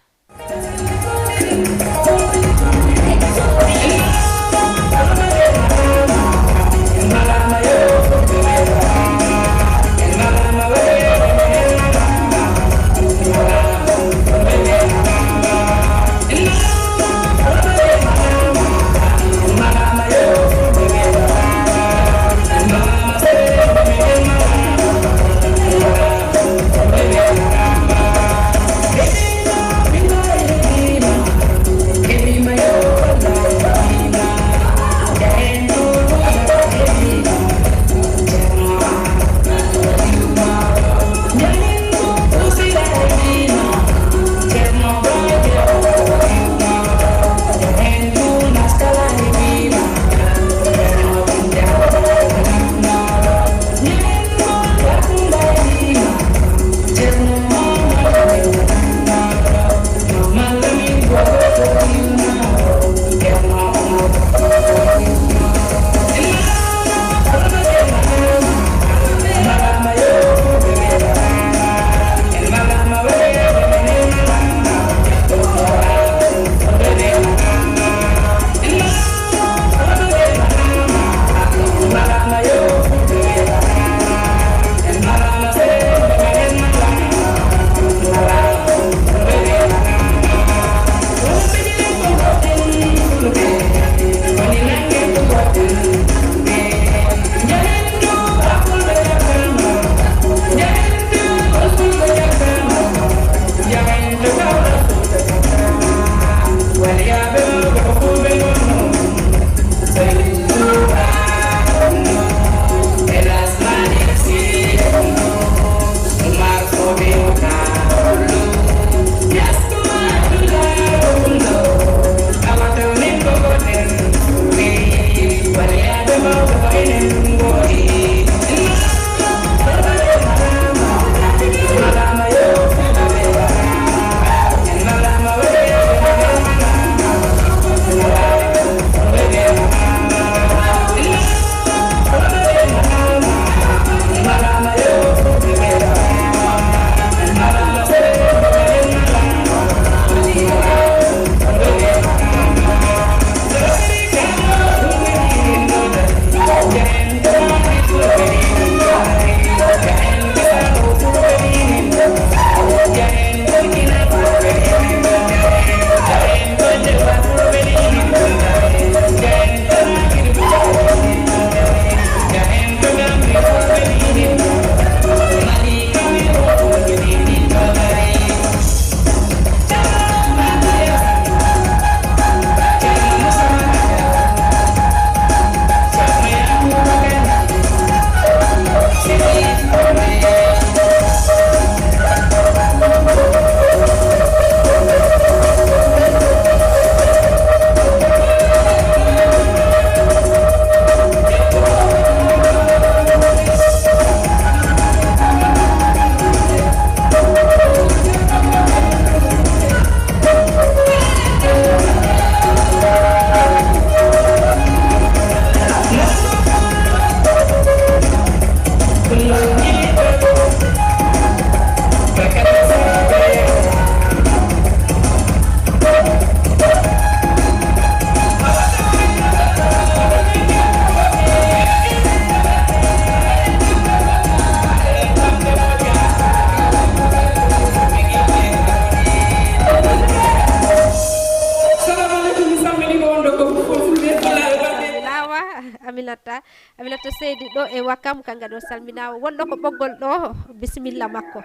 Seydi ɗo e Wakam, kanko ɗo salminaama. Wonɗo ko ɓoggol ɗo, bisimilla makko.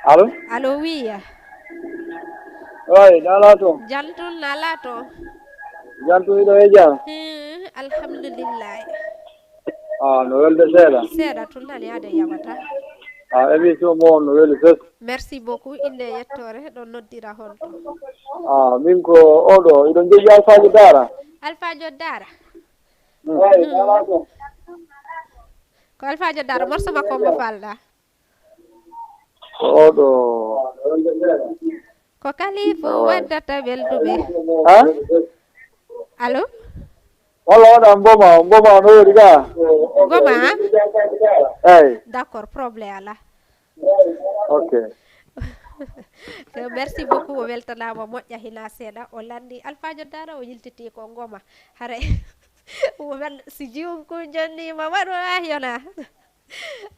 Allo? Allo, wi. Way, na laato? Jam tun, na laato? Jam tun, hiɗo e jam? Hmm, alhamdulillahi. Ah, no welde seeɗa? Seeɗa tun, nani ade yawata. Ah, émission mo on no weli fes. Merci beaucoup. Innde e yettoore, ɗo noddira honto? Ah, min ko oɗo, hiɗo jogii Alfaajo Daara? Alfaajo Daara? Hmm. Hmm. Ko Alfaajo Daara, morso makko mo falɗa? Ko oɗo. Ko Kalifu waddata welduɓe. Ha? Allo? Walla waɗa mboma, mboma no woni ga? Mboma, ha? Eyi. D'accord, problème ala. Ok. Merci beaucoup, o weltanaama moƴƴa hina seeɗa. O lanndi Alfaajo Daara, o yiltiti ko ngoma. Hare, o wel-, si jiwum kun jonni ma waɗu, ah, yona.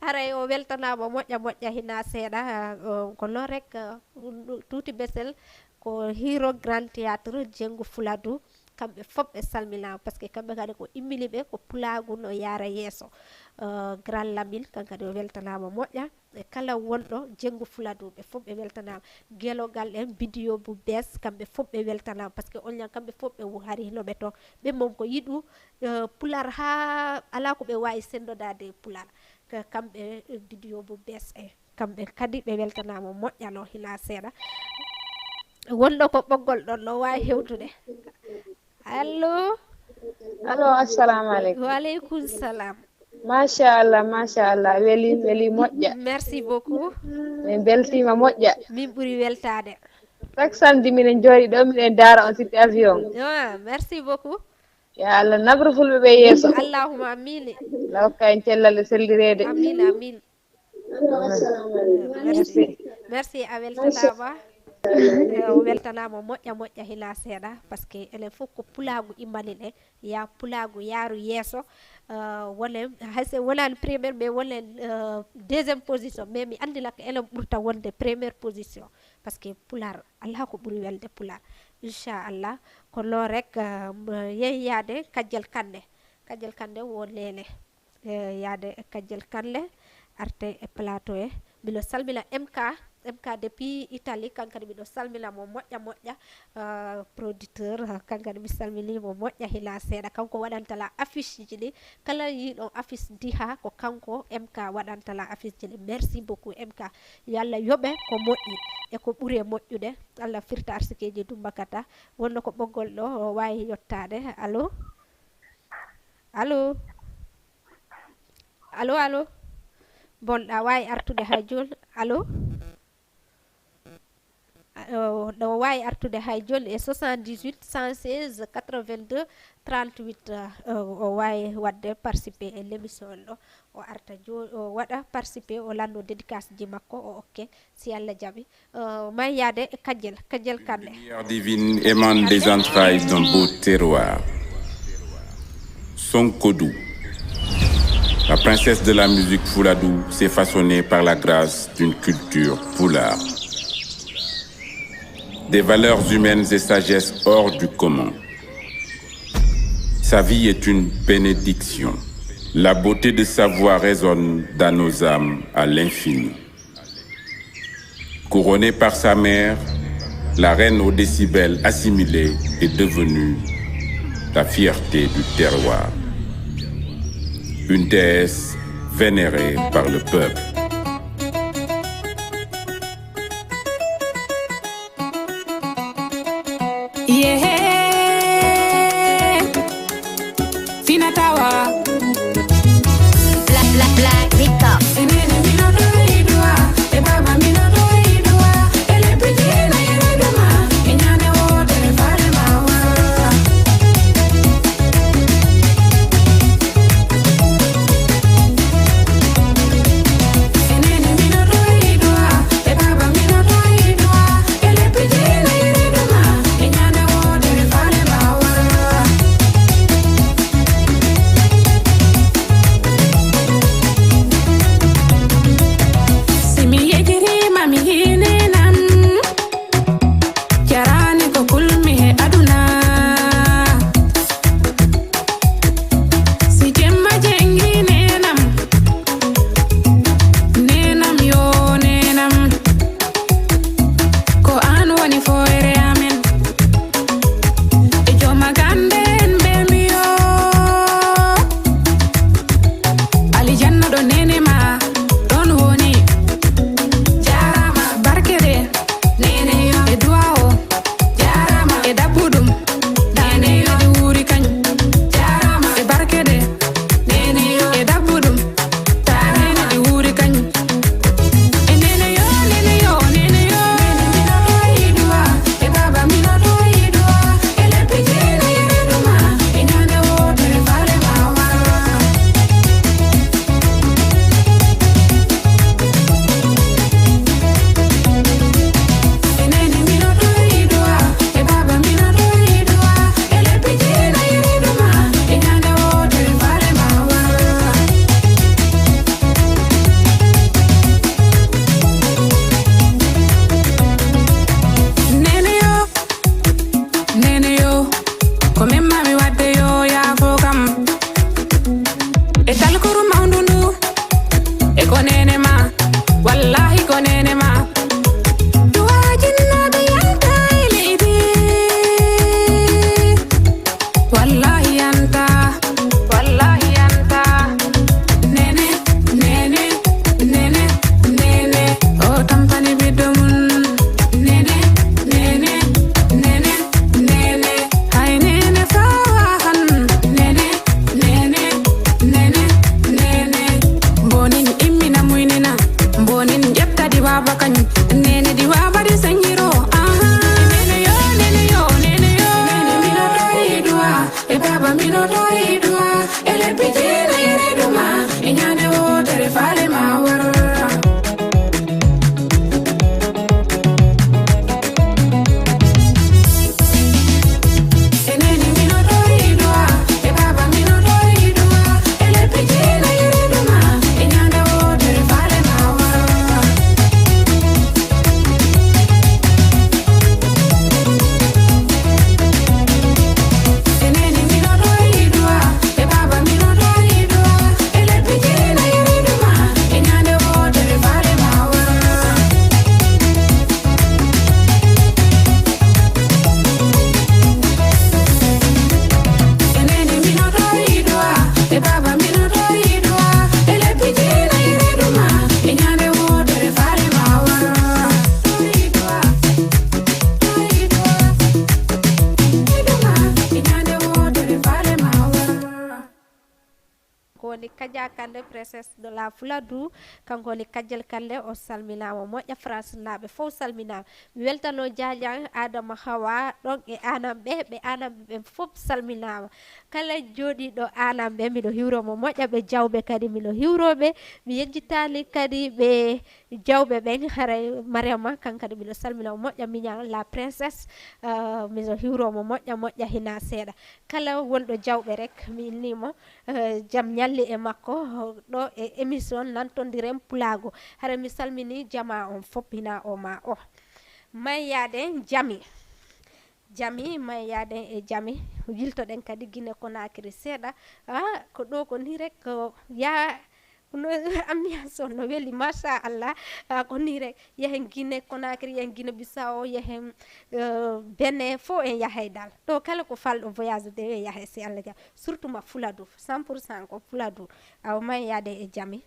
Haray o weltanaama moƴƴa moƴƴa hina seeɗa, ah, o, ko noon rek, ah, ɗum ɗo tuuti besel, ko Hero Grand Théâtre, Jenngu Fuladu, kamɓe fof ɓe salminaama, parce que kamɓe kadi ko immini ɓe, ko pulaagu no yaara yeeso. Ah, Grand Lamine, kanko kadi o weltanaama moƴƴa, e kala wonɗo Jenngu Fuladu, ɓe fof ɓe weltanaama. Gelogal en, Bidiyo bu Bees, kamɓe fof ɓe weltanaama, parce que on ñan kamɓe fof ɓe wo-, hari no ɓe to. Ɓe moom ko yiɗu, eh, Pulaar haa alaa ko ɓe waawi senndodaade e Pulaar. Ka-, kamɓe, eh, Bidiyo bu Bees en. Kamɓe kadi ɓe weltanaama moƴƴa no hina seeɗa. Wonɗo ko ɓoggol ɗon no waawi hewtude. Allo? Allo, assalamu aleykum. Wa aleykum salam. Machallah, machallah. Weli, weli moƴƴa. Merci beaucoup. Min beltima moƴƴa. Min ɓuri weltaade. Chaque samedi miɗen jooɗi ɗo, miɗen daara on sitti avion. Ah, merci beaucoup. Ya Allah, nabru fulɓe ɓe yeeso. Allahumma amin. Law hokka en cellal e sellireede. Amin, amin. Merci. Merci, a weltanaama. Eh, o weltanaama moƴƴa moƴƴa hina seeɗa, parce que enen fof ko pulaagu immani ɗen, ya pulaagu yaaru yeeso. Eh, wonen, hay so wonaani première, mais wonen, eh, deuxième position, mais mi anndi lakka enen ɓurta wonde première position, parce que Pulaar, alaa ko ɓuri welde Pulaar. Inchallah, ko noon rek, eh, m-, yehi yaade Kajjel Kande. Kajjel Kande wo Leele. Eh, yaade e Kajjel Kanle, arte e plateau he. Miɗo salmina M K, M K depuis Italie, kankadi miɗo salmina mo moƴƴa moƴƴa, eh, producteur, eh, kankadi mi salmini mo moƴƴa hina seeɗa. Kanko waɗantala affiche ji ɗi, kala yiɗon affiche Diha ko kanko M K waɗantala affiche ji ɗi. Merci beaucoup M K. Yo Allah yoɓe ko moƴƴi e ko ɓuri e moƴƴude. Allah firta arsikeeji Dumba Kata. Wonno ko ɓoggol ɗo, o waawi yottaade. Allo? Allo? Allo, allo? Bon, ɗa waawi artude hay jooni. Allo? A-, o, ɗo waawi artude hay jooni e soixante-dix-huit, cent seize, quatre-vingt-deux, trente-huit, eh, o waawi waɗde participer e l'émission ɗo. O arta jo-, o waɗa participer, o lanndo dédicace ji makko, o okke, si Allah jaɓi. Eh, may yaade e Kajjel, Kajjel Kanle. Lumière divine émane des entrailles d'un beau terroir. Sonkodou. La princesse de la musique Fouladou s'est façonnée par la grâce d'une culture Pulaar. Des valeurs humaines et sagesse hors du commun. Sa vie est une bénédiction. La beauté de sa voix résonne dans nos âmes à l'infini. Couronnée par sa mère, la reine aux décibels assimilés est devenue la fierté du terroir. Une déesse vénérée par le peuple. Yehe. Fina tawa. Black, black, black, Rico. Enene mino do idua, e baba mino do idua, ele piti na ere duma, inyane wote fare mawa. Kande, Princesse de la Fuladu, kanko woni Kajjel Kande, o salminaama moƴƴa, France naaɓe fof salminaama. Mi weltano Jaajan Adama Hawa, ɗon e Aanam ɓe, ɓe Aanam ɓe ɓen fof salminaama. Kala jooɗiiɗo Aanam ɓe, miɗo hiwro mo moƴƴa, ɓe Jawɓe kadi miɗo hiwro ɓe. Mi yejjitaali kadi ɓe Jawɓe ɓen, haray Mariama, kan kadi miɗo salmina mo moƴƴa, miña la princesse, ah, miɗo hiwro mo moƴƴa, moƴƴa hina seeɗa. Kala wonɗo Jawɓe rek, mi inni mo, eh, jam ñalli e makko, ɗo e émission Lantondiren Pulaagu. Hara mi salmini jama on fof, hina o ma o. Mayyaade jami. Jami, mayyaade e jami. Yiltoɗen kadi Guinée Conakry seeɗa. Ah, ko ɗo ko ni rek, ko ya, no ambiance on no weli, machallah. Ah, ko ni rek. Yehen Guinée Conakry, yehen Guinée Bissau, yehen, eh, Benin, fof en yahay dal. Ɗo kala ko falɗo voyage de en yahay, si Allah jaɓi. Surtout ma Fuladu, cent pour cent ko Fuladu. Awa, mayyaade e jami.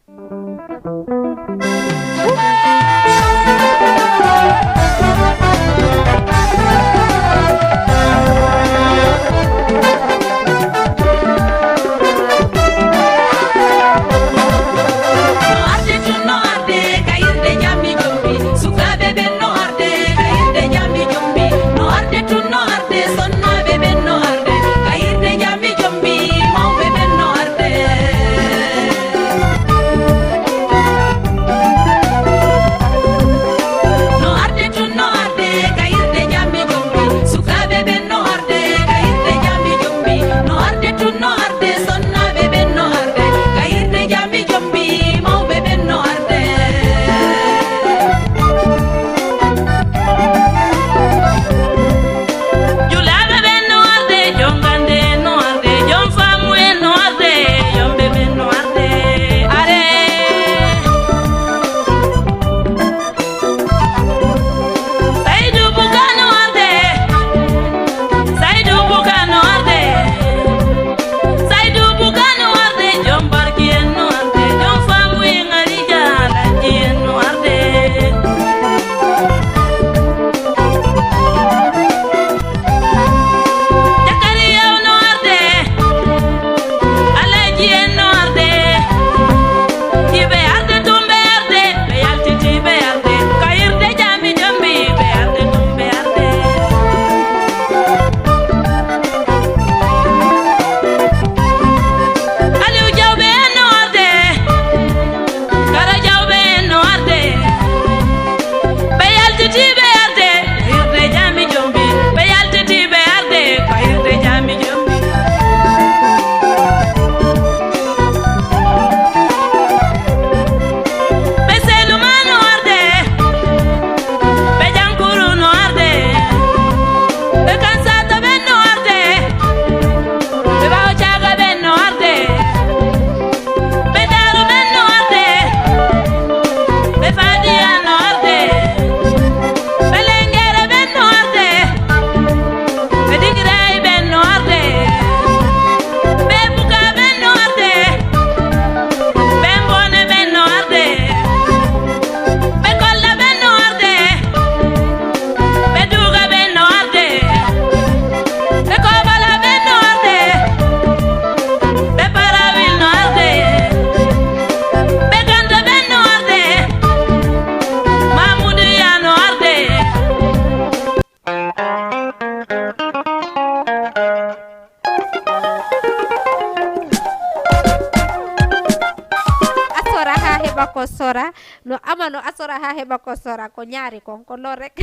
Asora haa heɓa ko sora, no ama no asora haa heɓa ko sora, ko ñaari kon, ko noon rek.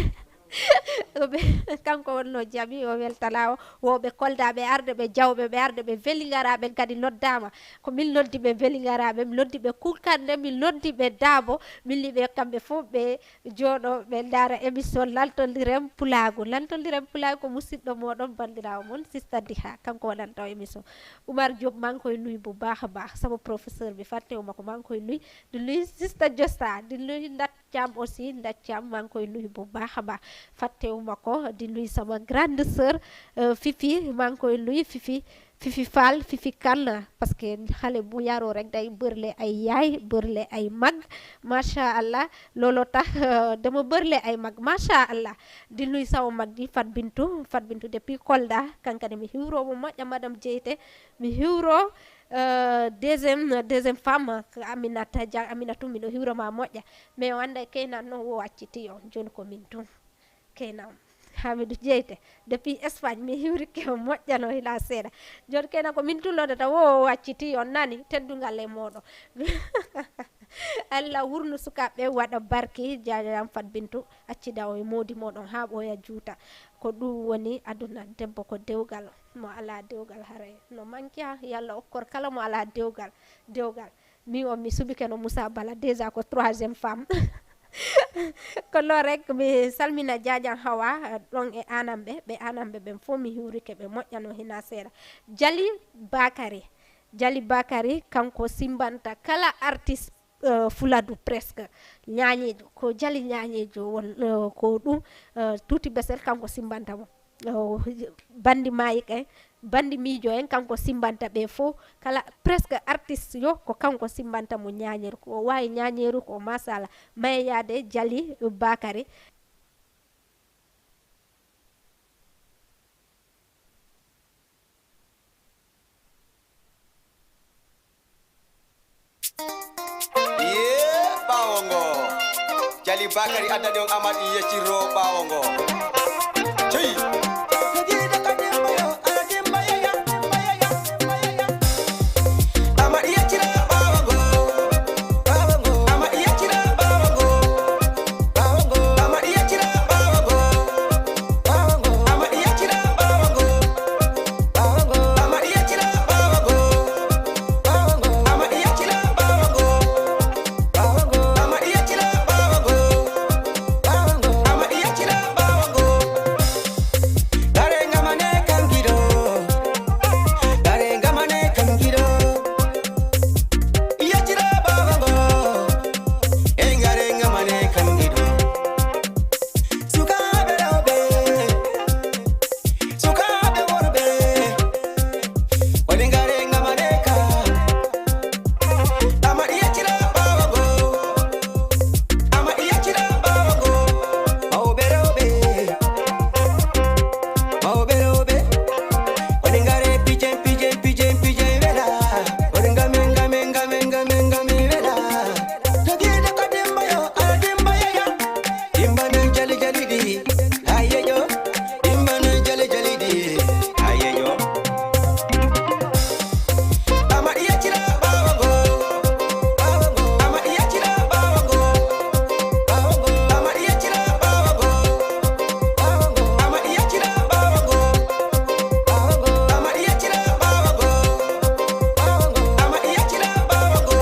Kanko wonno jami, o weltala o, wooɓe Kolda ɓe arde, ɓe Jawɓe ɓe arde, ɓe Velingaraaɓe kadi noddaama. Ko min noddi ɓe Velingaraaɓe, mi noddi ɓe Kulkande, mi noddi ɓe Daabo, min liɓe kamɓe fof ɓe jooɗo ɓe ndaara émission Lantondiren Pulaagu. Lantondiren Pulaagu ko musidɗo mooɗon, banndiraawo mon, Sista Diha, kanko waɗanta o émission. Oumar Diop, maa ngi koy nuyu bu baax a baax, sama professeur bi, fàttewuma ko, maa ngi koy nuyu. Di nuyu Sista Josta, di nuyu Ndat Thiam aussi, Ndat Thiam, maa ngi koy nuyu bu baax a baax, fàttewuma ko. Di nuyu sama grande sœur, euh, Fifi, maa ngi koy nuyu, Fifi, Fifi Fall, Fifi Kane, parce que xale bu yaroo rek day bërle ay yaay, bërle ay mag, macha Allah. Looloo tax, euh, dama bërle ay mag, macha Allah. Di nuyu sama mag ji, Fat Bintou, Fat Bintou depuis Kolda, kankane mi hiwro mo moƴƴa, Madame Dieyte, mi hiwro Euh, deuxième, deuxième femme, Aminata Dia, Aminata, miɗo hiwra ma moƴƴa. Mais o anda Keyna no wo acciti on, joni ko min tun. Keyna, Hamidou Dieyte, depuis Espagne, mi hiwrike o moƴƴa no hila seeɗa. Joni Keyna ko min tun lodata, wo o acciti on, nani, teddungal e moɗon. Allah wurnu sukaɓe, waɗa barki, jajam Fat Bintou. Accida o e moodi moɗon haa ɓooya juuta. Ko ɗum woni aduna, debbo ko dewgal, mo alaa dewgal haray no manki ha. Yalla okkor kala mo alaa dewgal, dewgal. Min on mi subike no Moussa Bala, déjà ko troisième femme. Ko noon rek, mi salmina Jaajan Hawa, ɗon e Anamɓe, ɓe Anamɓe ɓen fof mi hiwrike ɓe moƴƴa no hina seeɗa. Jali Bakary, Jali Bakary kanko simbanta kala artiste, euh, Fuladu presque. Ñaañeejo, ko Jali Ñaañeejo won, euh, ko ɗum, euh, Tuuti Besel kanko simbanta mo. Euh, bandi Maayik en, bandi Miijo en kanko simbanta ɓe fof. Kala presque artiste yo ko kanko simbanta mo ñaañeeru. Ko o waawi ñaañeeru ko machallah. Maye yaade Jali Bakary. Yee, ɓaawo ngo. Jali Bakary addani on Amad yeccirro ɓaawo ngo. Cey. Amad yeccira ɓaawo ngo. Ɓaawo ngo. Amad yeccira ɓaawo ngo. Ɓaawo ngo. Amad yeccira ɓaawo ngo. Sukaaɓe rewɓe, sukaaɓe worɓe, woni ngare ngam aɗa ka. Amad yeccira ɓaawo ngo, Amad yeccira ɓaawo ngo. Mawɓe rewɓe, mawɓe rewɓe, woni ngare pijen, pijen, pijen, pijen wela. Woni ngamen, ngamen, ngamen, ngamen, ngamen wela. Jogiiɗo ko dimbayo, ala dimbayeya. Dimba non jali jali ɗi, ayejo. Dimba non jali jali ɗi, ayejo. Amad yeccira ɓaawo ngo, ɓaawo ngo. Amad yeccira ɓaawo ngo, ɓaawo ngo. Amad yeccira ɓaawo ngo, ɓaawo ngo. Amad yeccira ɓaawo ngo, ɓaawo ngo. Amad yeccira ɓaawo ngo. Amad yeccira ɓaawo ngo.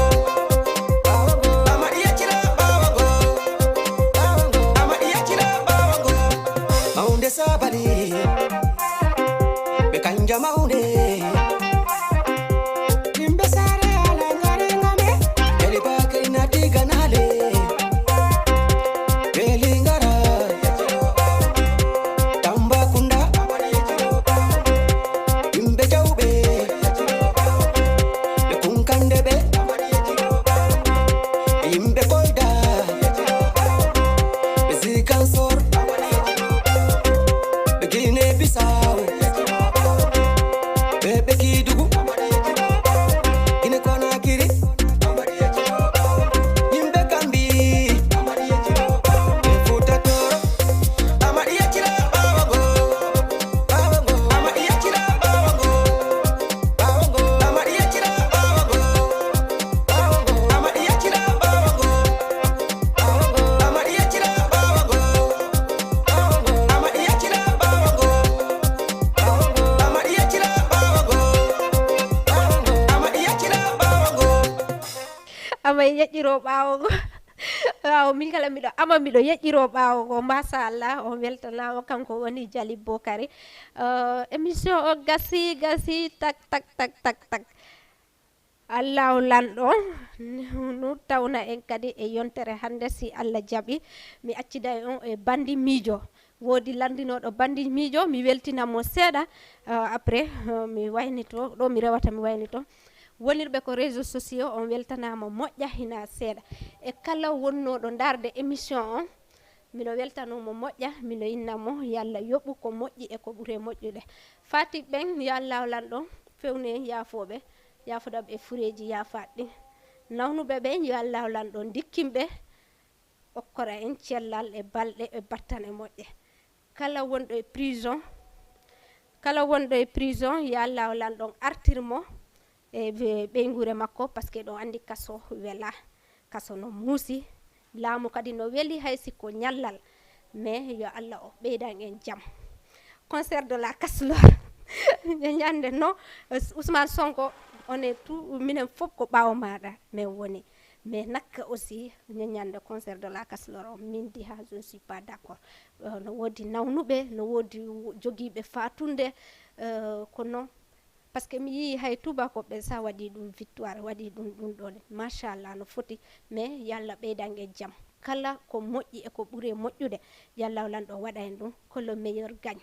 Amad yeccira ɓaawo ngo. Amad yeccira ɓaawo ngo. Mawnde Sabali, ɓe kanja mawnde. Yimɓe saare ala ngare ngame. Eli Bakari nati ganale. Ɓe Lingara, Tambacounda, yimɓe Jawɓe, ɓe Kunkande ɓe, yimɓe Kolda, ɓe Ziguinchor, ɓe Guinée Bissau, ɓe, ɓe Kédougou, Guinée Conakry. Yimɓe Kambi, ɓe Fuuta Tooro. Amad yeccira ɓaawo ngo, ɓaawo ngo. Amad yeccira ɓaawo ngo, ɓaawo ngo. Amad yeccira ɓaawo ngo, ɓaawo ngo. Amad yeccira ɓaawo ngo, ɓaawo ngo. Amad yeccira ɓaawo ngo, ɓaawo ngo. Amad yeccira ɓaawo ngo, ɓaawo ngo. Amad yeccira ɓaawo ngo, ɓaawo ngo. Amad yeccira ɓaawo ngo. Ama yeƴƴiro ɓaawo ngo. Ɓaawo min kala miɗo ama, miɗo yeƴƴiro ɓaawo ngo. Machallah, on weltanaama, kanko woni Jali Bokari. Euh, émission o gasi, gasi, tak, tak, tak, tak, tak. Allahu lanɗo, nu tawna en kadi e yontere hannde, si Allah jaɓi. Mi acciday on e bandi miijo. Woodi lanndinooɗo bandi miijo, mi weltina mo seeɗa, euh, après, euh, mi waynito, ɗo mi rewata mi waynito. Wonirɓe ko réseaux sociaux, on weltanaama moƴƴa hina seeɗa. E kala wonnooɗo ndaarde émission on, mino weltanoo mo moƴƴa, mino inna mo, yo Allah yoɓu ko moƴƴi e ko ɓuri e moƴƴude. Fatick ɓen, yo Allah lanɗo, fewne yaafooɓe. Yaafuɗo ɓe fureeji yaafaɗi. Nawnuɓe ɓe, yo Allah lanɗo ndikkinɓe, okkora en cellal e balɗe e battane moƴƴe. Kala wonɗo e prison, kala wonɗo e prison, yo Allah lanɗo artir mo e ɓe-, ɓeynguure makko, parce que ɗo anndi kaso wela, kaso no muusi. Laamu kadi no weli, hay si ko ñallal, mais yo Allah o ɓeydan en jam. Concert de la Kaslor. Ñande no, Ousmane Sonko, on est tout, minen fof ko ɓaawo maaɗa min woni. Mais nakka aussi, ñande concert de la Kaslor o, min Diha, je ne suis pas d'accord. Euh, no woodi nawnuɓe, no woodi jogiiɓe faatunde, euh, kono, parce que mi yii hay tubakoɓe sa waɗi ɗum victoire, waɗi ɗum ɗum ɗon, machallah, no foti, mais yo Allah ɓeydan en jam. Kala ko moƴƴi e ko ɓuri moƴƴude, yo Allah lanɗo waɗa en ɗum, que le meilleur gagne.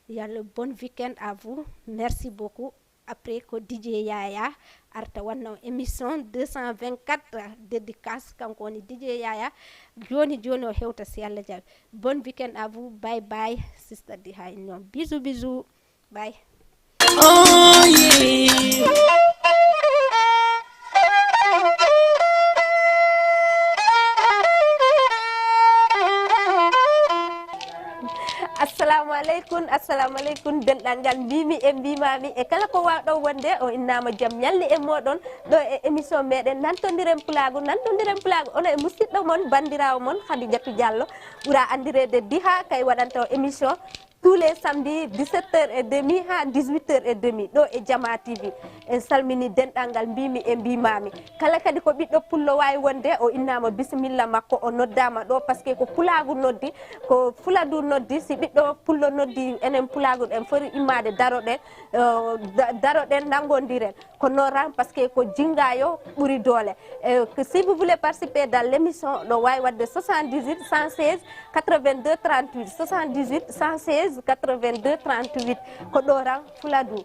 Yo Allah, bon week-end à vous, merci beaucoup. Après ko D J Yaya arta wanno émission deux cent vingt-quatre dédicace, kanko woni D J Yaya. Joni joni o hewta si Allah jaɓi. Bon week-end à vous, bye bye, sister Diha, ñoom, bisous bisous, bye. Oh yeah. Assalamu aleykum, assalamu aleykum, denɗal ngal mbimi e mbimami e kala ko wawɗo wonde, o innama jam ñalle e moɗon ɗo e émission meɗen Nantondiren Pulaagu, Nantondiren Pulaagu, ono e musidɗo mon, bandirawo mon Khadijatou Diallo, ɓura andirede Diha, kay waɗanta o émission tous les samedis, dix-sept heures et demie ha dix-huit heures et demie, ɗo e Jama T V. En salmini denɗal ngal mbimi e mbimami. Kala kadi ko ɓiɗɗo pullo wawi wonde, o innama bisimilla makko, o noddama ɗo, parce que ko pulaagu noddi, ko fuladu noddi. Si ɓiɗɗo pullo noddi, enen pulaagu ɗen foti immade daroɗen, eh, da-, daroɗen, nangodiren. Ko noon ran, parce que ko jingayo ɓuri doole. Eh, que si vous voulez participer dans l'émission, no wawi wadde soixante-dix-huit cent seize quatre-vingt-deux trente-huit, soixante-dix-huit cent seize quatre-vingt-deux trente-huit. Ko ɗo ran fuladu.